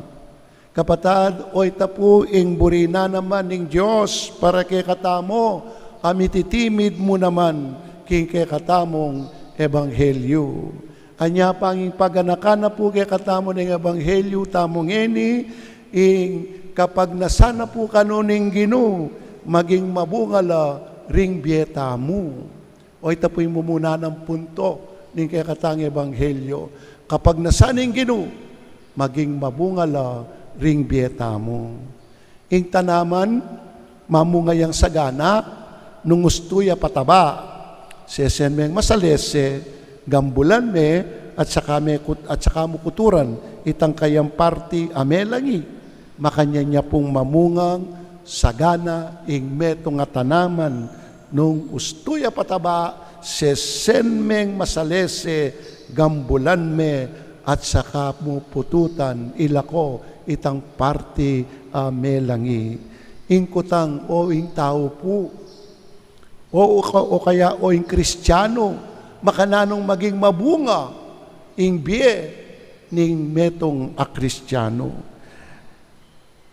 Kapatad, oyta pu ing buri na naman ning Dios para kekatamu, a mititimid mu naman king kekatamung ebanghelyu. Anya pang ing paganakan na pu kekatamu ning ebanghelyu tamu ngeni, ing kapagnasan na pu kanu ning Ginu, maging mabunga la ring bie tamu. Oyta pu ing mumuna nang punto ning kekatang ebanghelyu. Kapagnasan ning Ginu, maging mabunga la ring bie tamu. Ing tanaman, mamunga yang sagana nung ustu ya pataba. Sesen meng masalese, gambulan me, at saka me kut-, at saka mu kuturan itang kayang parti a melangi. Makanyan ya pung mamungang sagana ing metung a tanaman nung ustu ya pataba, sesen meng masalese, gambulan me, at saka mu pututan, ilako itang parti a melangi. Ing kutang, o ing tau pu, o, o ka-, o kaya o ing Kristiano, makananung maging mabunga ing bie ning metung a Kristiano?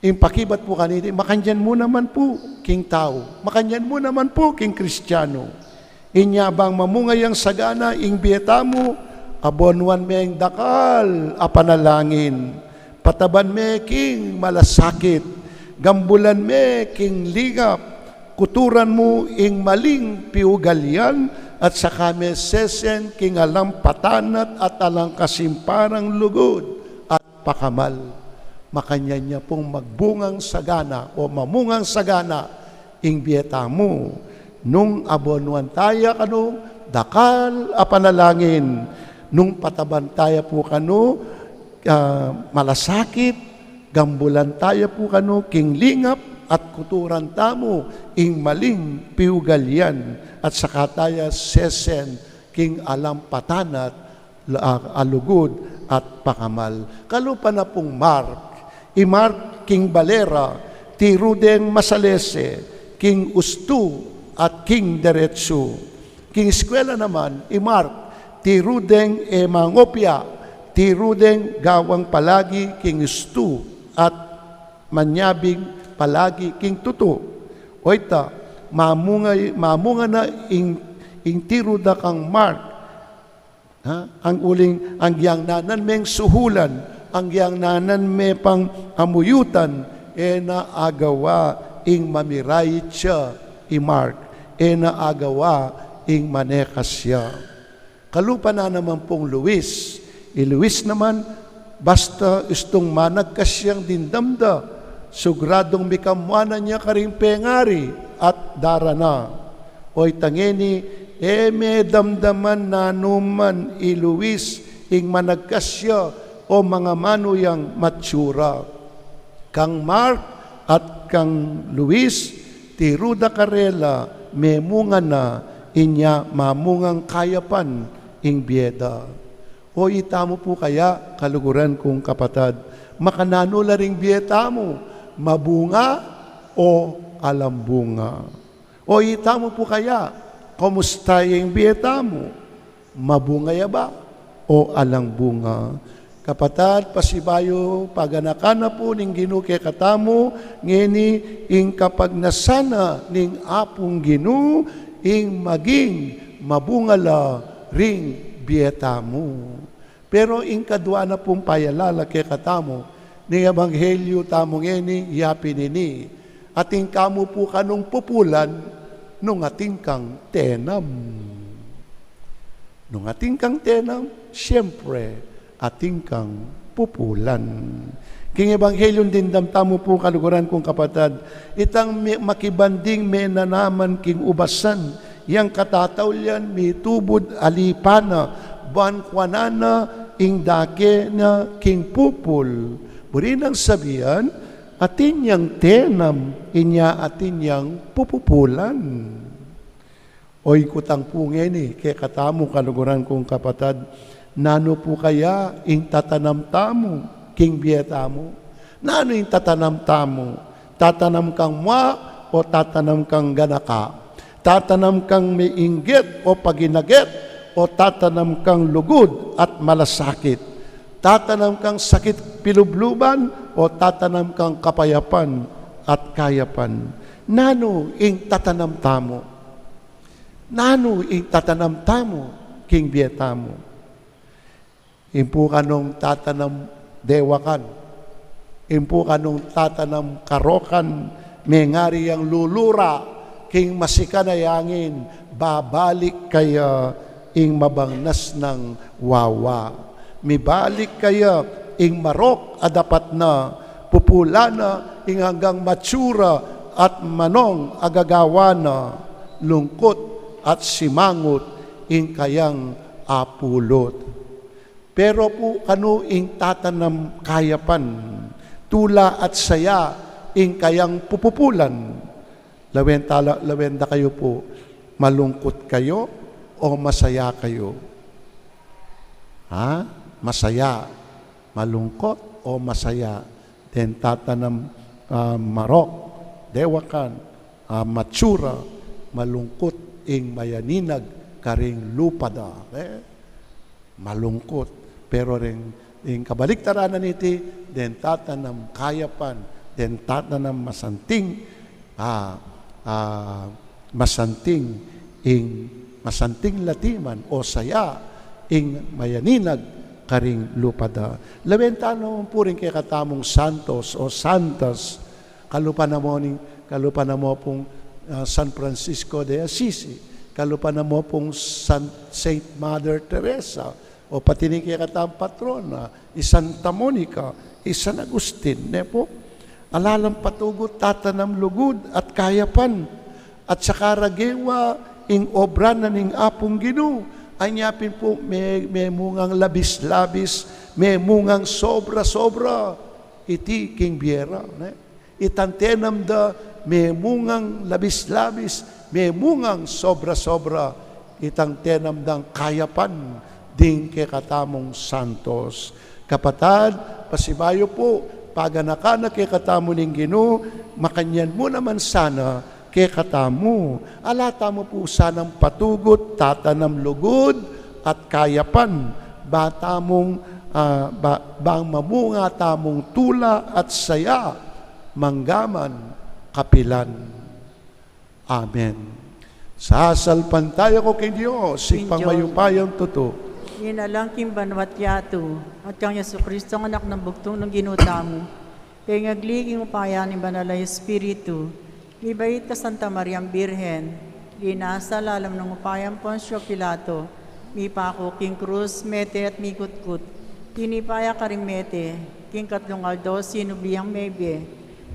Ing pakibat pu kaniti, makanyan mu naman pu king tau, makanyan mu naman pu king Kristiano. Inya bang mamunga yang sagana ing bie tamu, abonuan me ing dakal a panalangin. Pataban me king malasakit, gambulan me king ligap, kuturan mu ing maling piugalian, at saka me sesen king alang patanat at alang kasimparang lugud at pakamal. Makanyan ya pung magbungang sagana o mamungang sagana ing bie tamu. Nung abonuan taya kanu dakal a panalangin, nung pataban taya pu kanu, ah, malasakit, gambulan taya pu kanu king lingap at kuturan tamu ing maling piugalian at saka taya sesen king alam patanat la-, a lugud at pakamal. Kalupa na pung Mark, i Mark king balera, tiru deng masalese, king ustu at king deretsu. King eskwela naman, i Mark, tiru deng e mangopya, tiru deng gawang palagi king ustu at manyabing palagi king tutu. Oyta, mamunga, mamunga na ing, ing tiru da kang Mark. Ha? Ang uling, agyang nanan meng suhulan, agyang nanan me pang amuyutan, e na agawa ing mamirait ya i Mark, e na agawa ing manekas ya. Kalupa na naman pung Luis. I Luis naman, basta istung managkas yang dimdam da, sugradung mikamuanan ya karing pengari at dara na. Oyta ngeni, e me damdaman nanuman i Luis ing managkas ya o mangamanu yang matsura. Kang Mark at kang Luis, tiru da karela, memunga na inya mamungang kayapan ing bie da. O itamu pu kaya, kaluguran kung kapatad, makananu la ring bie tamu, mabunga o alang bunga? O itamu pu kaya, kumusta ing bie tamu? Mabunga ya ba o alang bunga? Kapatad, pasibayu paganakan na pu ning Ginu kekatamu, ngeni ing kapagnasan na ning Apung Ginu, ing maging mabunga la ring bie tamu. Pero ing kadua na pung payalala kekatamu, ning ebanghelyu tamu ngeni, yapin ini, atin ka mu pu kanung pupulan, nung atin kang tenam. Nung atin kang tenam, siyempre, atin kang pupulan. King ebanghelyung dimdam tamu pu, kaluguran kung kapatad, itang mi-, makibanding menanaman king ubasan, yang katataulian mitubud alipan na, ban kuanan na ing dake na king pupul. Buri nang sabian, atin yang tenam, inya atin yang pupupulan. O ikutang pu ngeni kekatamu, kaluguran kung kapatad, nanu pu kaya ing tatanam tamu king bie tamu? Nanu ing tatanam tamu? Tatanam kang mua o tatanam kang ganaka? Tatanam kang miinggit o paginaget o tatanam kang lugud at malasakit? Tatanam kang sakit pilubluban o tatanam kang kapayapan at kayapan? Nanu ing tatanam tamu? Nanu ing tatanam tamu king bie tamu? Ing pu kanung tatanam dewakan, ing pu kanung tatanam karokan, mengari yang lulura king masikan a angin, babalik kaya ing mabangnas nang wawa. Mibalik kaya ing marok a dapat na, pupulan na ing anggang matsura at manong a gagawan na, lungkut at simangut ing kayang apulot. Pero pu kanu ing tatanam kayapan, tula at saya ing kayang pupupulan? Lawen tala, lawen da kayu pu, malungkut kayu o masaya kayu? Ha? Masaya. Malungkut o masaya? Deng tatanam, ah, marok, dewakan, ah, matsura, malungkut ing mayaninag karing lupa da. Eh? Malungkut. Pero ring, ring kabaliktaran na niti, deng tatanam kayapan, deng tatanam masanting, ah, ah, masanting ing, masanting latiman o saya ing mayaninag karing lupa da. Lawen tala pu ring kekatamung santos o santas, kalupa na mu ning, kalupa na mu pung, ah, San Francisco de Assisi, kalupa na mu pung San, Saint Mother Teresa, o pati ning kekatamung patrona, i Santa Monica, i San Agustin, ne pu? Ala lang patugut tatanam lugud at kayapan. At saka ra gewa ing obra na ning Apung Ginu. Anya pin pu me-, memungang labis-labis, memungang sobra-sobra iti king bie ra, ne? Itang tenam da memungang labis-labis, memungang sobra-sobra, itang tenam dang kayapan ding kekatamung santos. Kapatad, pasibayu pu, paganakan na kekatamu ning Ginu, makanyan mu naman sana kekatamu. Ala tamu pu sanang patugut, tatanam lugud at kayapan, ba tamung, ah, ba, bang mamunga tamung tula at saya, manggaman kapilan. Amen. Sasalpantaya ku king Dios, King Ibpang Dios. Mayupayang tutu. Ing alang king banua't yatu, at kang Jesucristo, ang Anak nang bugtung nang Ginu tamu, king agli king upaya ning Banal a Espiritu, mibait kang Santa Mariang Birhen, linasa lalam ning upaya nang Poncio Pilato, mipaku king krus, mete at mikutkut, tinipa ya karing mete, king katlung aldo sinubli yang mebie,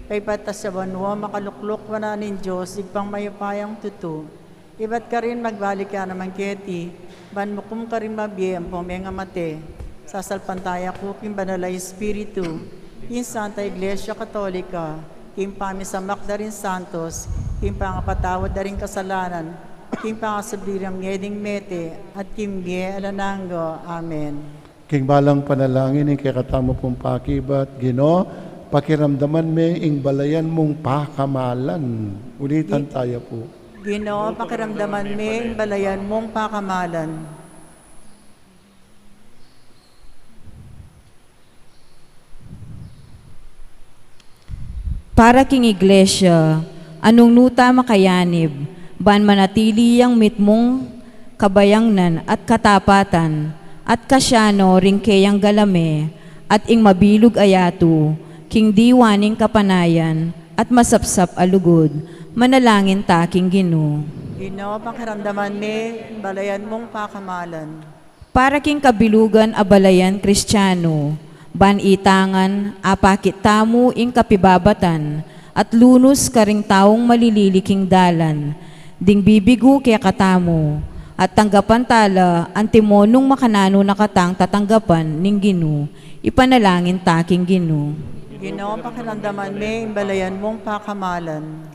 paipatas ya banua, makalukluk wanan ning Dios Ibpang mayupayang tutu. Ibat karin magbalik ya naman keti, ban mukum karing mabie ampong mengamate. Sasalpantaya ku king Banal a Espiritu, king Santa Iglesia Katolika, king pamisamak da ring santos, king pangapatawad da ring kasalanan, king pangasubli rang mie ding mete, at king bie alang angga. Amen. King balang panalangin ning kekatamu pung pakibat, Ginu, pakiramdaman me ing balayan mung pakamalan. Ulitan Gi-, taya pu. Ginu, pakiramdaman me ing balayan mung pakamalan. Para king Iglesia, a nung nu ta makayanib, ban manatili yang mitmung kabayangnan at katapatan, at kasya no ring keyang galame, at ing mabilug a yatu, king diwa ning kapanayan, at masapsap a lugud, manalangin ta king Ginu. Ginu, pakiramdaman me ing balayan mung pakamalan. Para king kabilugan a balayan Kristianu, ban itangan, apakit tamu ing kapibabatan, at lunus karing taung malilili king dalan, ding bibigu kekatamu, at tanggapan ta la antimo nung makananu na katang tatanggapan ning Ginu, ipanalangin ta king Ginu. Ginu, pakiramdaman me ing balayan mung pakamalan.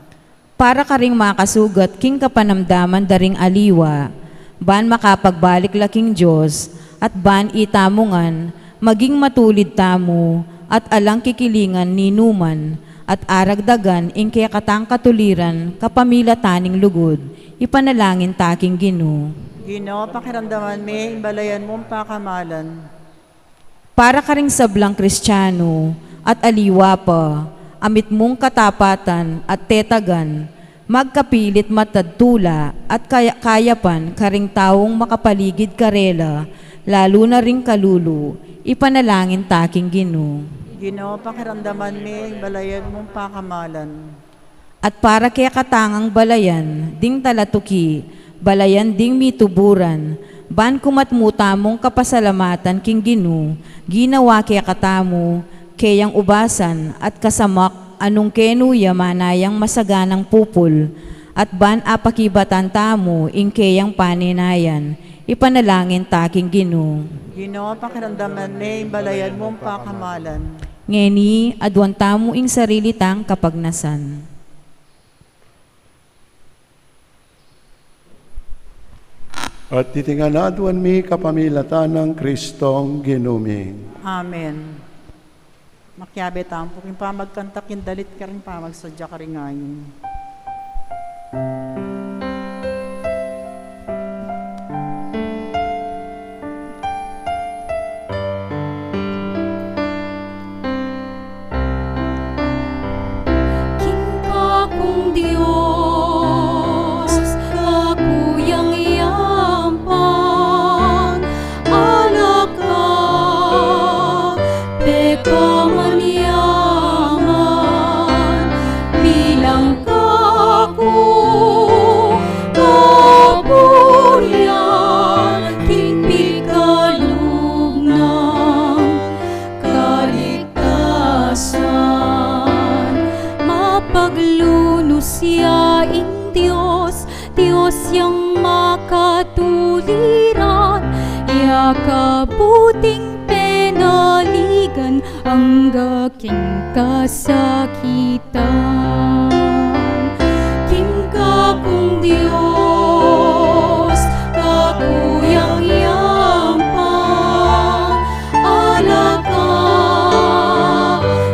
Para karing makasugat king kapanamdaman da ring aliwa, ban makapagbalik la king Dios, at ban itamu ngan, maging matulid tamu, at alang kikilingan ninuman, at aragdagan ing kekatang katuliran kapamilatan ning lugud, ipanalangin ta king Ginu. Ginu, pakiramdaman me ing balayan mung pakamalan. Para karing sablang Kristianu, at aliwa pa, a mitmung katapatan at tetagan, magkapilit matad tula at kaya-, kayapan karing taung makapaligid karela, lalu na ring kalulu, ipanalangin ta king Ginu. Ginu, pakiramdaman me ing balayan mung pakamalan. At para kekatang balayan ding talatuki, balayan ding mituburan, ban kumatmu tamung kapasalamatan king Ginu, ginawa kekatamu, keyang ubasan at kasamak a nung kenu ya manayang masaganang pupul, at ban apakibatan tamu ing keyang paninayan, ipanalangin ta king Ginu. Ginu, pakiramdaman me ing balayan mung pakamalan. Ngeni, aduan tamu ing sarili tang kapagnasan. At iti ngan aduan mi kapamilatan nang Kristong Ginu mi. Amen. Makiabe tamu pu king pamagkanta king dalit karing pamagsadya karing ayin. King Kakung Dios, Kaku yang yampang, Anak ka, pekaman ya ngan, bilang Kaku, kapurian, king pikalub nang kaligtasan, mapaglunus ya ing Dios, Dios yang makatuliran, ya kabuting penaligan, angga king kasakitan. King kakung Dios, kakuyang yampang, ala ka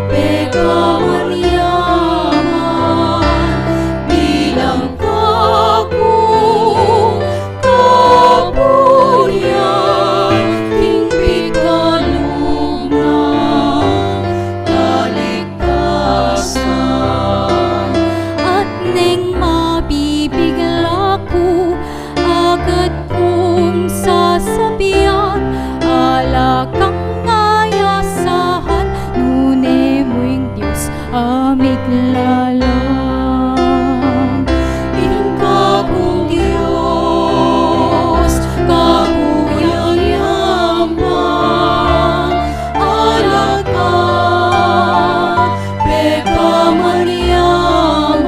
pekaman yaman, bilang kakung kapurian, king pikalub nang kaligtasan. At neng mabibigla ku, agad kung sasabian, ala kang ayasahan, nune mu ing Dios a miglalang. Ing kakung Dios, kakuyang yampang, ala ka pekaman yaman,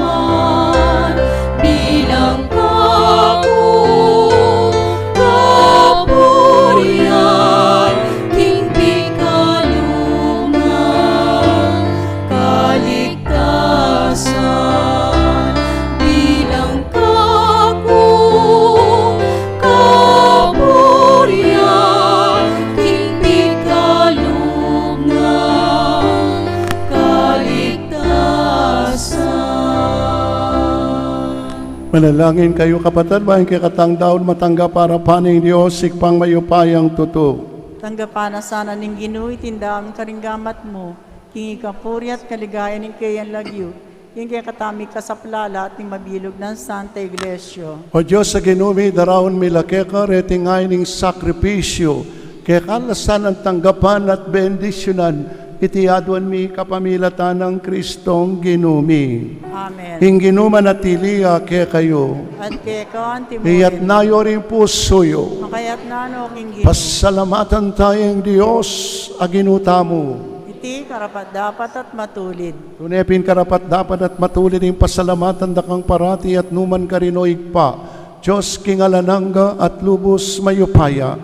bilang kakung kapurian, king pikalub nang kaligtasan, bilang kakung kapurian, king pikalub nang kaligtasan. Manalangin kayu, kapatad, ban ing kekatang daun matanggap arapan ning Dios Ibpang mayupayang tutu. Tanggapan na sana ning Ginu iting daun karing gamat mu, king ikapuri at kaligayan ning keyang lagyu, king kekatang mikasaplala at ning mabilug nang Santa Iglesia. O Dios a Ginu mi, daraun mi la keka reting ain ning sakripisyu, keka la sanang tanggapan at bendisyunan, iti aduan mi kapamilatan nang Kristong Ginu mi. Amen. Ing Ginu manatili ya kekayu. At keka antimurin. Iyatna yu ring pusu yu. Makayatna no king Ginu. Pasalamatan taya ing Dios a Ginu tamu. Iti karapat-dapat at matulid. Tune pin karapat-dapat at matulid ing pasalamatan da kang parati at nukarin man, O Ibpa, Dios king alang angga at lubus mayupaya.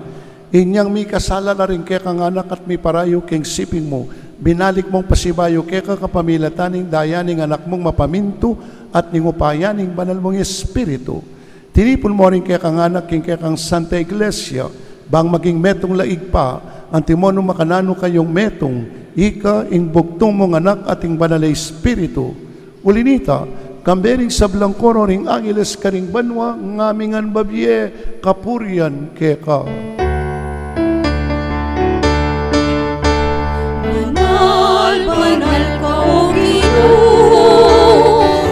Inyang mikasala la ring kekang anak at miparayu king siping mu, binalik mung pasibayu keka kapamilatan ning daya ning Anak mung mapamintu at ning upaya ning Banal mung Espiritu. Tinipun mu ring kekang anak king kekang Santa Iglesia, bang maging metung la Ibpa, antimo nung makananu kayung metung, ika, ing bugtung mung Anak at ing Banal a Espiritu. Uli na nita, kambe ring sablang koro ring angeles karing banua, ngaming ngan babie kapurian keka. Banal, banal ka, O Ginu,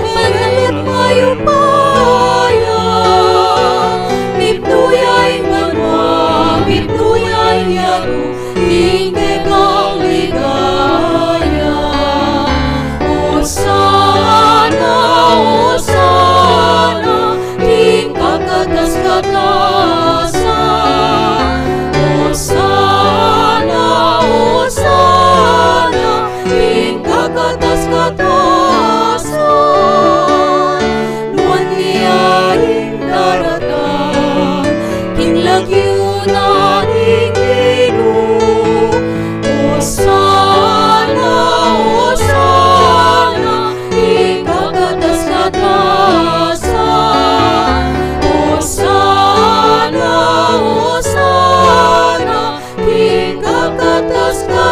banal at mayupaya, mipnu ya ing banua, mipnu ya ing yatu, king kekang ligaya. Osana, Osana, king kakatas-katasan. Osana, Osana, king kakatas-katasan. Nuan ya ing daratang king lagyu na ning Ginu. Osana, Osana, king kakatas-katasan. Osana, Osana, king kakatas-katasan.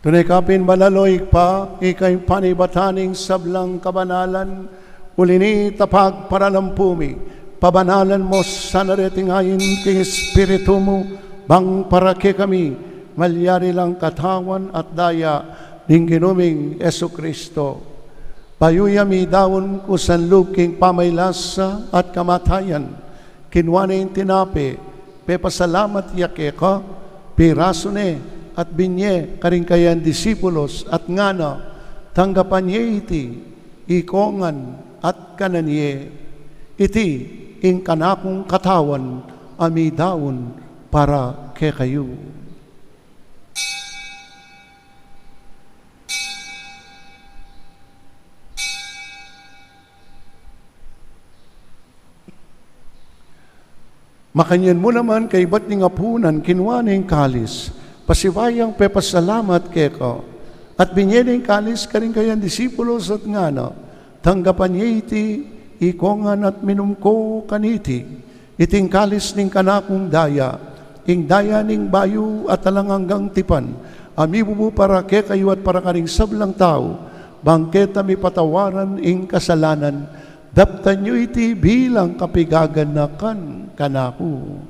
Tune ka pin banal, O Ibpa, ika ing panibatan ning sablang kabanalan, uli na nita pagparalampu mi, pabanalan mu sana reting ain king Espiritu mu, bang para kekami malyari lang katawan at daya ning Ginu ming Jesucristo. Bayu ya midaun kusang lub king pamaylasa at kamatayan, kinua ne ing tinape, pepasalamat ya keka, pirasu ne, at binye karing kayang disipulos, at ngana, tanggapan ye iti, ikong ngan, at kanan ye. Iti ing kanakung katawan a midaun para kekayu. Makanyan mu naman kaybat ning apunan, kinua ne ing kalis, pasibayu yang pepasalamat keka, at binye ne ing kalis karing kayang disipulos at ngana: Tanggapan ye iti, ikongan at minum ko kaniti. Iti ing kalis ning kanakung daya, ing daya ning bayu at alang anggang tipan, a mibubu para kekayu at para karing sablang tau, bang keta mipatawaran ing kasalanan. Daptan yu iti bilang kapigaganakan kanaku.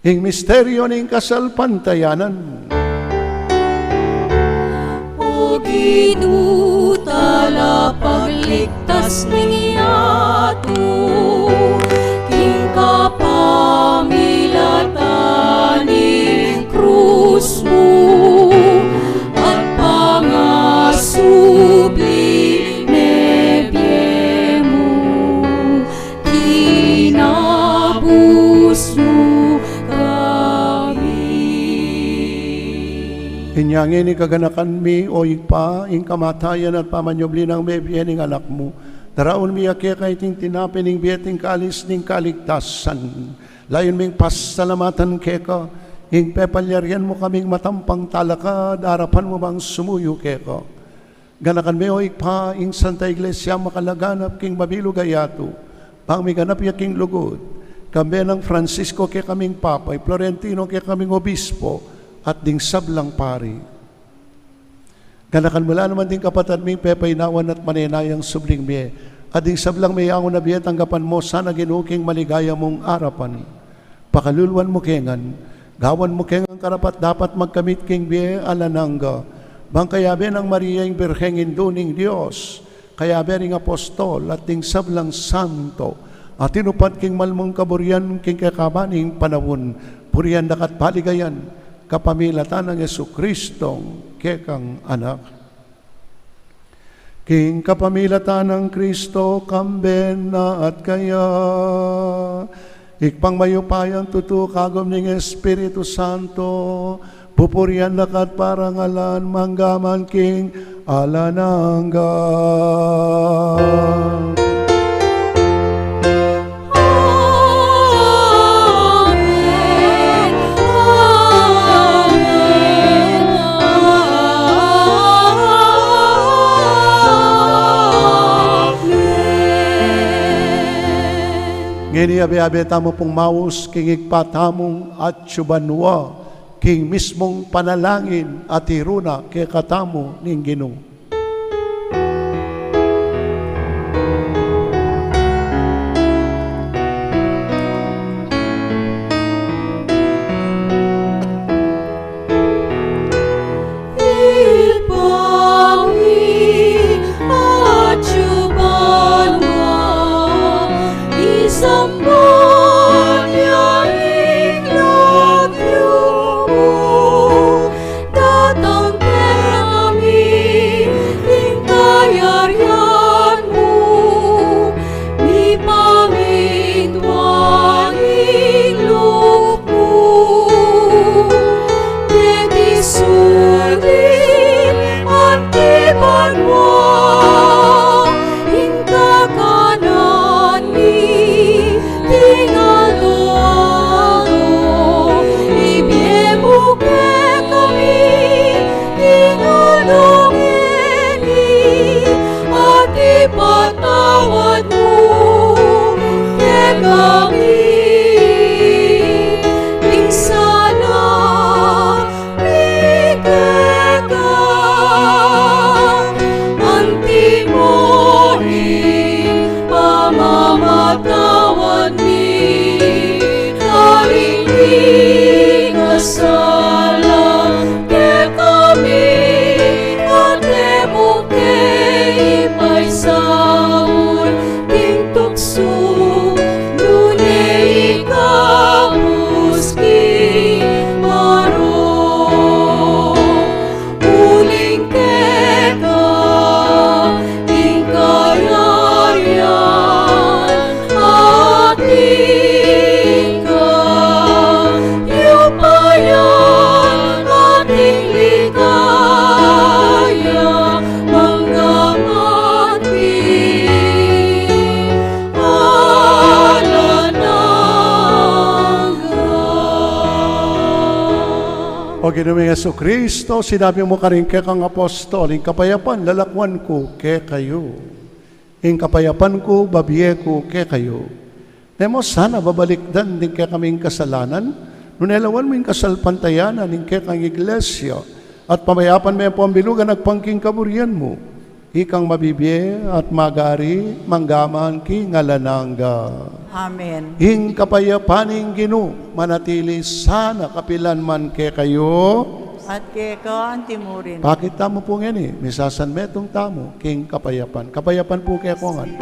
Ing misteryu ning kasalpantayanan. O Ginu, talapagligtas ning yatu, king kapamilatan ning krus mu at pangasubli mebie mu, kinabus mu kami. Inya ngeni kaganakan mi, o Ibpa, ing kamatayan at pamanyubli nang mebie ning Anak mu, daraun mi ya keka iting tinape ning bie at ing kalis ning kaligtasan. Layun ming pasalamatan keka ing pepalyarian mu kaming matampang talakad arapan mu bang sumuyu keka. Ganakan me, o Ibpa, ing Santa Iglesia makalaganap king mabilug a yatu, bang miganap ya king lugud, kambe nang Francisco kekaming Papa, i Florentino kekaming Obispo, at ding sablang pari. Ganakan mu la naman ding kapatad ming pepainawan at manenayang subling mie, at ding sablang meyangu na bie, tanggapan mu sana, Ginu, king maligaya mung arapan. Pakaluluan mu ke ngan, gawan mu ke ngan karapat-dapat magkamit king bie alang angga, bang kayabe nang Maria ing Birheng Indu ning Dios, kayabe ring apostol at ding sablang santo a tinupad king mal mung kaburian king kekaban ning panaun, purian da ka at paligayan kapamilatan nang Jesucristong kekang Anak. King kapamilatan nang Kristo, kambe na at kaya, Ibpang mayupayang tutu, kagum ning Espiritu Santo, pupurian da ka at parangalan mangga man king alang angga. Amen. Amen. Amen. Ngeni, abe-abe tamu pung maus king Ibpa tamung atsu banua, king mismung panalangin a tiru na kekatamu ning Ginu. Ibpa mi atsu banua, misamban ya ing lagyu mu, datang kekami ing kayarian mu, mipamintuan ing lub mu keti sulip anti banua. Ing kakanan mi king aldo-aldo ibie mu kekami king aldo ngeni, at ipatawad mu kekami ing sala mi keka, anti mo ing pamamatawad mi karing mikasala kekami, at e mu ke ipaisaul king tuksu, nune Ginu ming Jesucristo, sinabi mu karing kekang apostol, ing kapayapan lalakwan ku kekayu, ing kapayapan ku babie ku kekayu. E mu sana babalikdan ding kekaming kasalanan, nune lawan mu ing kasalpantayanan ning kekang Iglesia, at pamayapan me pu ing bilugan agpang king kaburian mu. Ikang mabibie at mag-ari, mangga man king alang angga. Amen. Ing kapayapan ning Ginu manatili sana kapilan man kekayu. At keka anti mu rin. Pakit tamu pu ngeni, misasanmetung tamu king kapayapan. Kapayapan pu kekongan.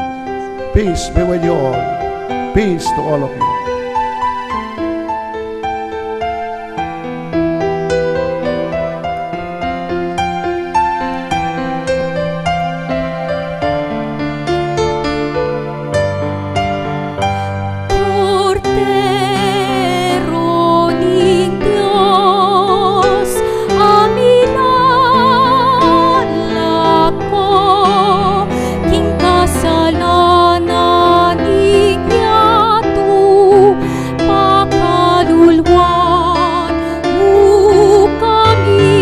Peace be with you all. Peace to all of you. Kordero ning Dios, a milalako king kasalanan ning yatu, pakaluluan mu kami.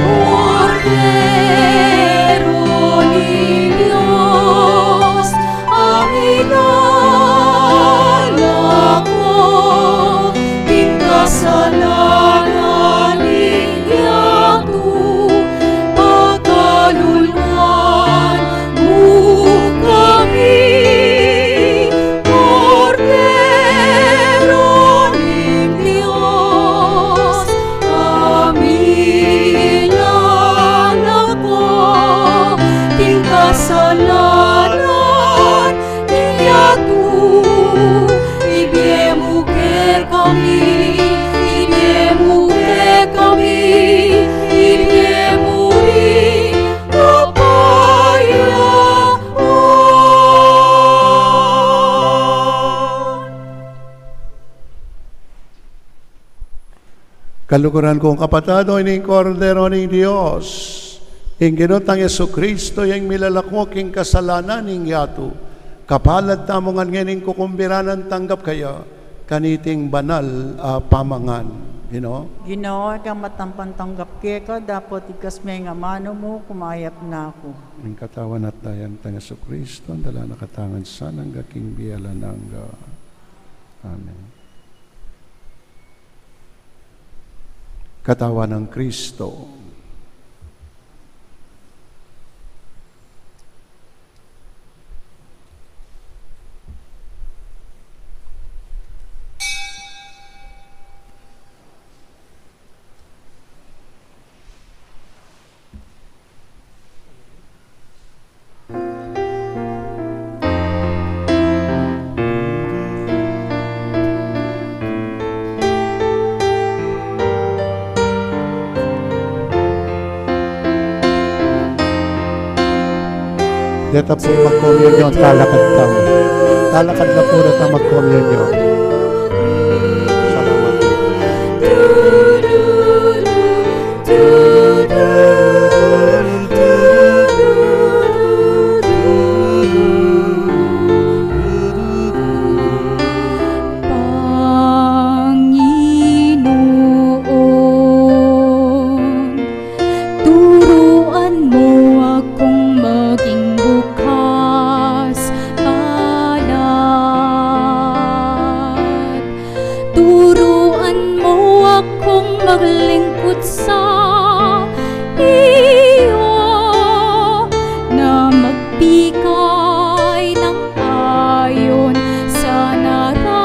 Kordero ning Dios, a milalako king kasalanan ning yatu, pakaluluan mu kami. Kordero ning Dios, a milalako king kasalanan ning yatu, ibie mu kekami, ibie mu kekami, ibie mu ing kapayapan. Kaluguran kung kapatad, o ini ing Kordero ning Dios, ing Ginu tang Jesucristo, yang milalako king kasalanan ning yatu. Kapalad tamu ngan ngening kukumbiranan tanggap kaya kaniting banal a pamangan. Ginu? Ginu, ikang matampan tanggap keka, dapot ikas me ing amanu mu, kumayap na ku. Ing katawan at daya nang Jesucristo, dala na katamu ngan sana angga king bie alang angga. Amen. Katawan nang Kristo. Deta pu magkomunyon, talakad tamu. Talakad la pu reta magkomunyon. Salamat. Panginoon, turuan mo akong maging bukas palad. Turuan mo akong maglingkod sa iyo, na magbigay ng ayon sa nararapat,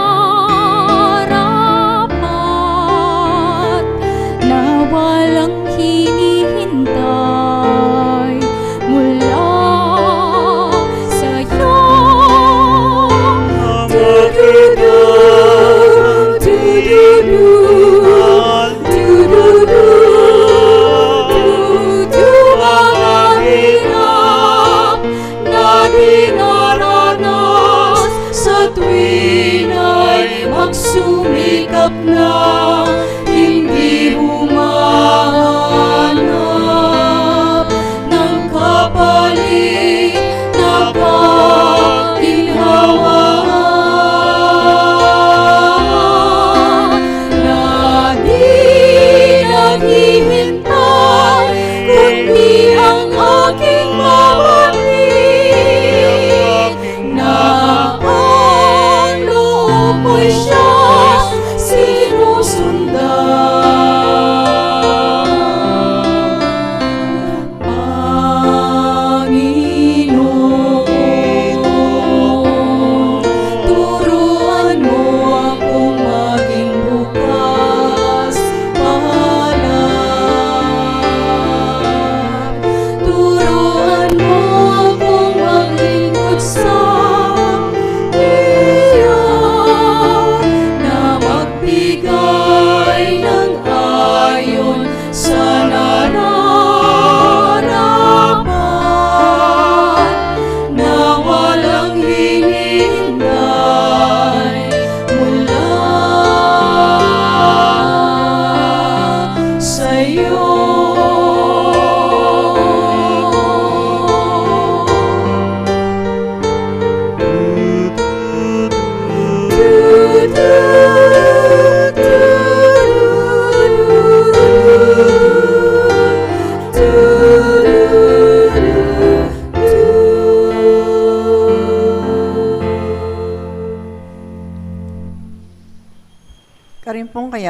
na walang hinihintay mula sa'yo. Du-du-du, du-du-du, du-du-du, du-du ang hirap na dinaranas sa tuwin ay magsumikap na, hindi humahanap ng kapalit na kaginhawaan, na di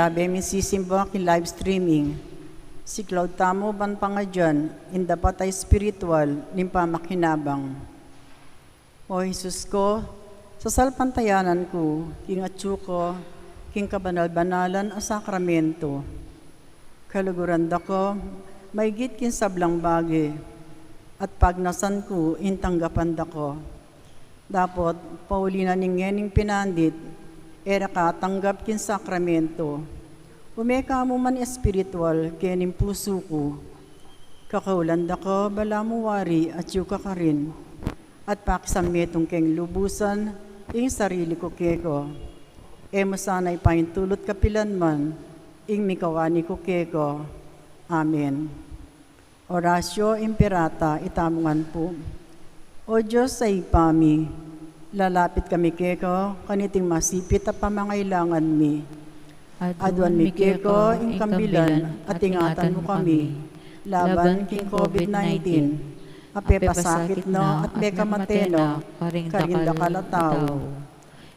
Kayabe mi sisimba king live streaming. Siklaud tamu ban pangadyan ing dapat a espiritual ning pamakinabang. O Jesus ko, sasalpantayanan ku king atyu ka king kabanal-banalan a sakramento. Kaluguran da ka maigit king sablang bage, at pagnasan ku ing tanggapan da ka. Dapot pauli na ning ngening pinandit, e ra ka atanggap king sakramento. Ume ka mu man espiritual kening pusu ku. Kakaulan da ka, balamu wari atyu ka karin, at pakisametung keng lubusan ing sarili ku keka. E mu sana ipaintulut kapilan man ing mikawani ku keka. Amen. Oratio Imperata. Itamu ngan pu. O Dios a Ibpa mi, lalapit kami keka kaniting masipit a pamangailangan mi. Aduan mi keka ing kambilan at ingatan mu kami laban king COVID nineteen, a pepasakit na at mekamate na karing dakal a tau.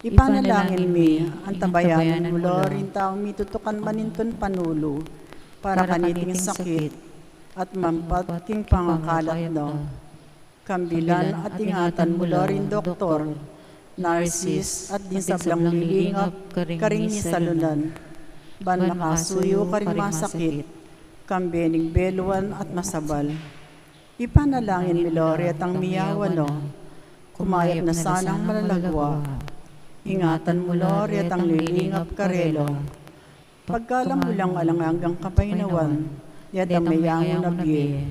Ipanalangin mi, antabayanan mu la ring taung mitutukan manintun panulu para kaniting sakit at mampat king pangakalat na. Kambilan at ingatan mu la ring doktor, nurses, at ding sablang lilingap karing misalunan, ban makasuyu karing masakit, kambe ning beluan at masabal. Ipanalangin mi la retang miyawan na, kumayap na sanang malagwa. Ingatan mu la retang lilingap karela. Pagkalam mu lang alang anggang kapaynawan detang meyangu na bie.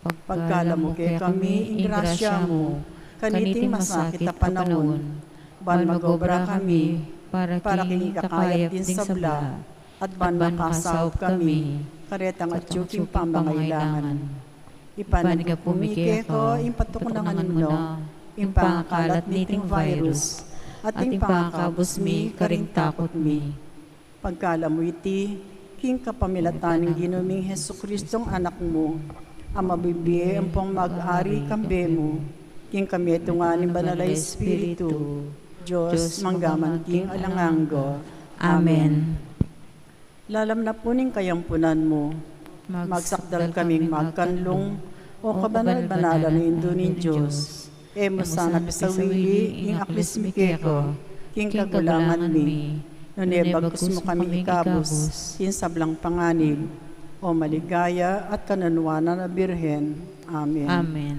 Pagkalam mu kekami ing grasya mu kaniting masakit a panaun, ban mag-obra kami para king ikakayap ding sabla, at ban makasaup kami karetang atyu king pamangailangan. Ipanyawad mi keka ing patuknangan mu na ing pangakalat niting virus, at ing pangakabus mi karing takut mi. Pagkalam mu iti king kapamilatan ning Ginu ming Jesucristong Anak mu, a mabibie ampong mag-ari kambe mu, king kamitungan ning Banal a Espiritu, Dios, mangga man king alang angga. Amen. Lalam na pu ning kayampunan mu, magsakdal kaming magkanlung, o kabanal-banalan a Indu ning Dios. E mu sana pisawili ing aklis mi keka king kagulangan mi, nune bagkus mu kami ikabus king sablang panganib, o maligaya at kanunuanan a Birhen. Amen. Amen.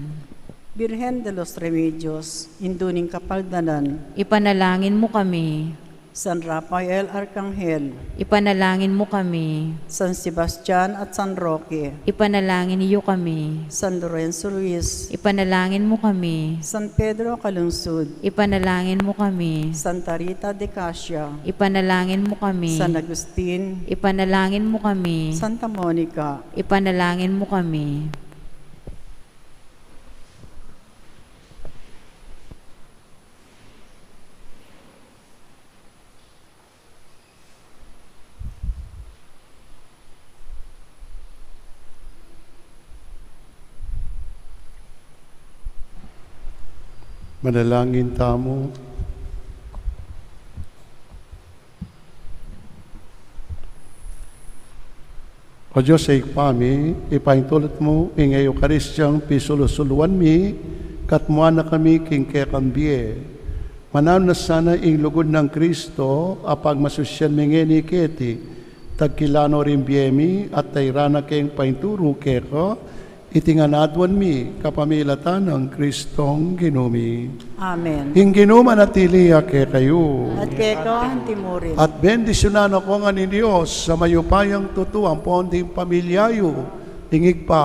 Birhen de los Remedios, Indu ning Kapaldanan, ipanalangin mu kami. San Rafael Arkanghel, ipanalangin mu kami. San Sebastian at San Roque, ipanalangin yu kami. San Lorenzo Ruiz, ipanalangin mu kami. San Pedro Calungsod, ipanalangin mu kami. Santa Rita de Casia, ipanalangin mu kami. San Agustin, ipanalangin mu kami. Santa Monica, ipanalangin mu kami. Manalangin tamu. O Dios a Ibpa mi, ipaintulut mu ing Eukaristia king pisulu-suluan mi, katmuan na kami king kekang bie. Mananu na sana ing lugud nang Kristo a pagmasusyan mi ngeni keti, tagkilan no ring bie mi at tairan na keng painturu keka, iti ngan aduan mi kapamilatan nang Kristong Ginu mi. Amen. Ing Ginu manatili ya kekayu. At keka antimurin. At bendisyunan na ko ngan ning Dios a mayupayang tutu ampon ding pamilya yu, ing Ibpa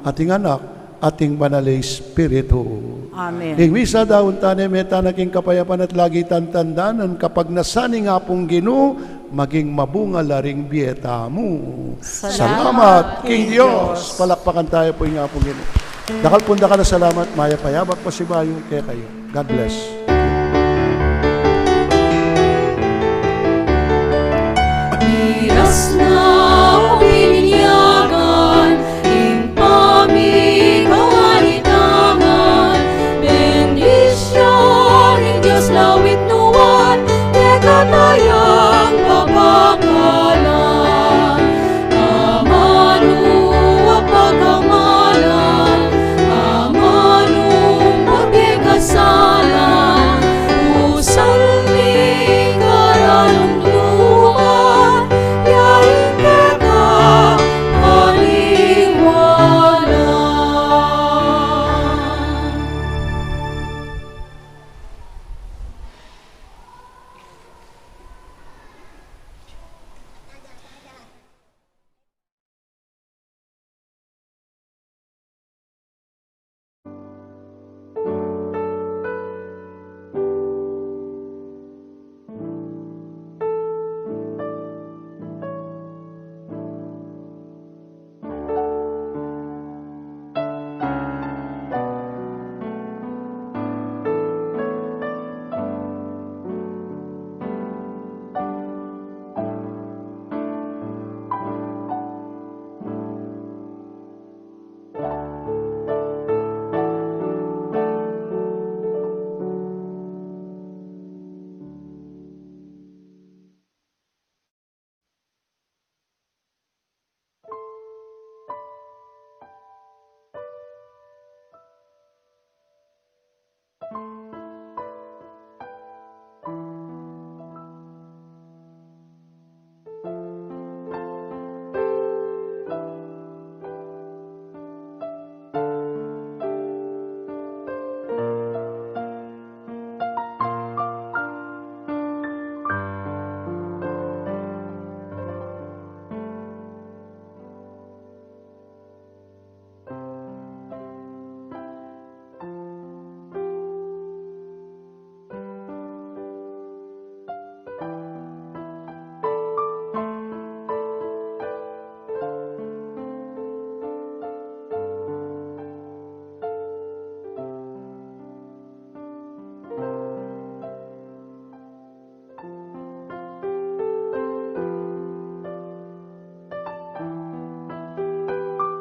at ing Anak at ing Banal a Espiritu. Amen. Ing misa daun tane, mete na king kapayapan at lagi tang tandanan kapagnasan ning Apung Ginu, maging mabunga la ring bie tamu. Salamat king Dios. Palakpakan tayu pu ing Apung Ginu. Dakal pung dakal a salamat, mayap a yabak pasibayu kekayu. God bless. Miras na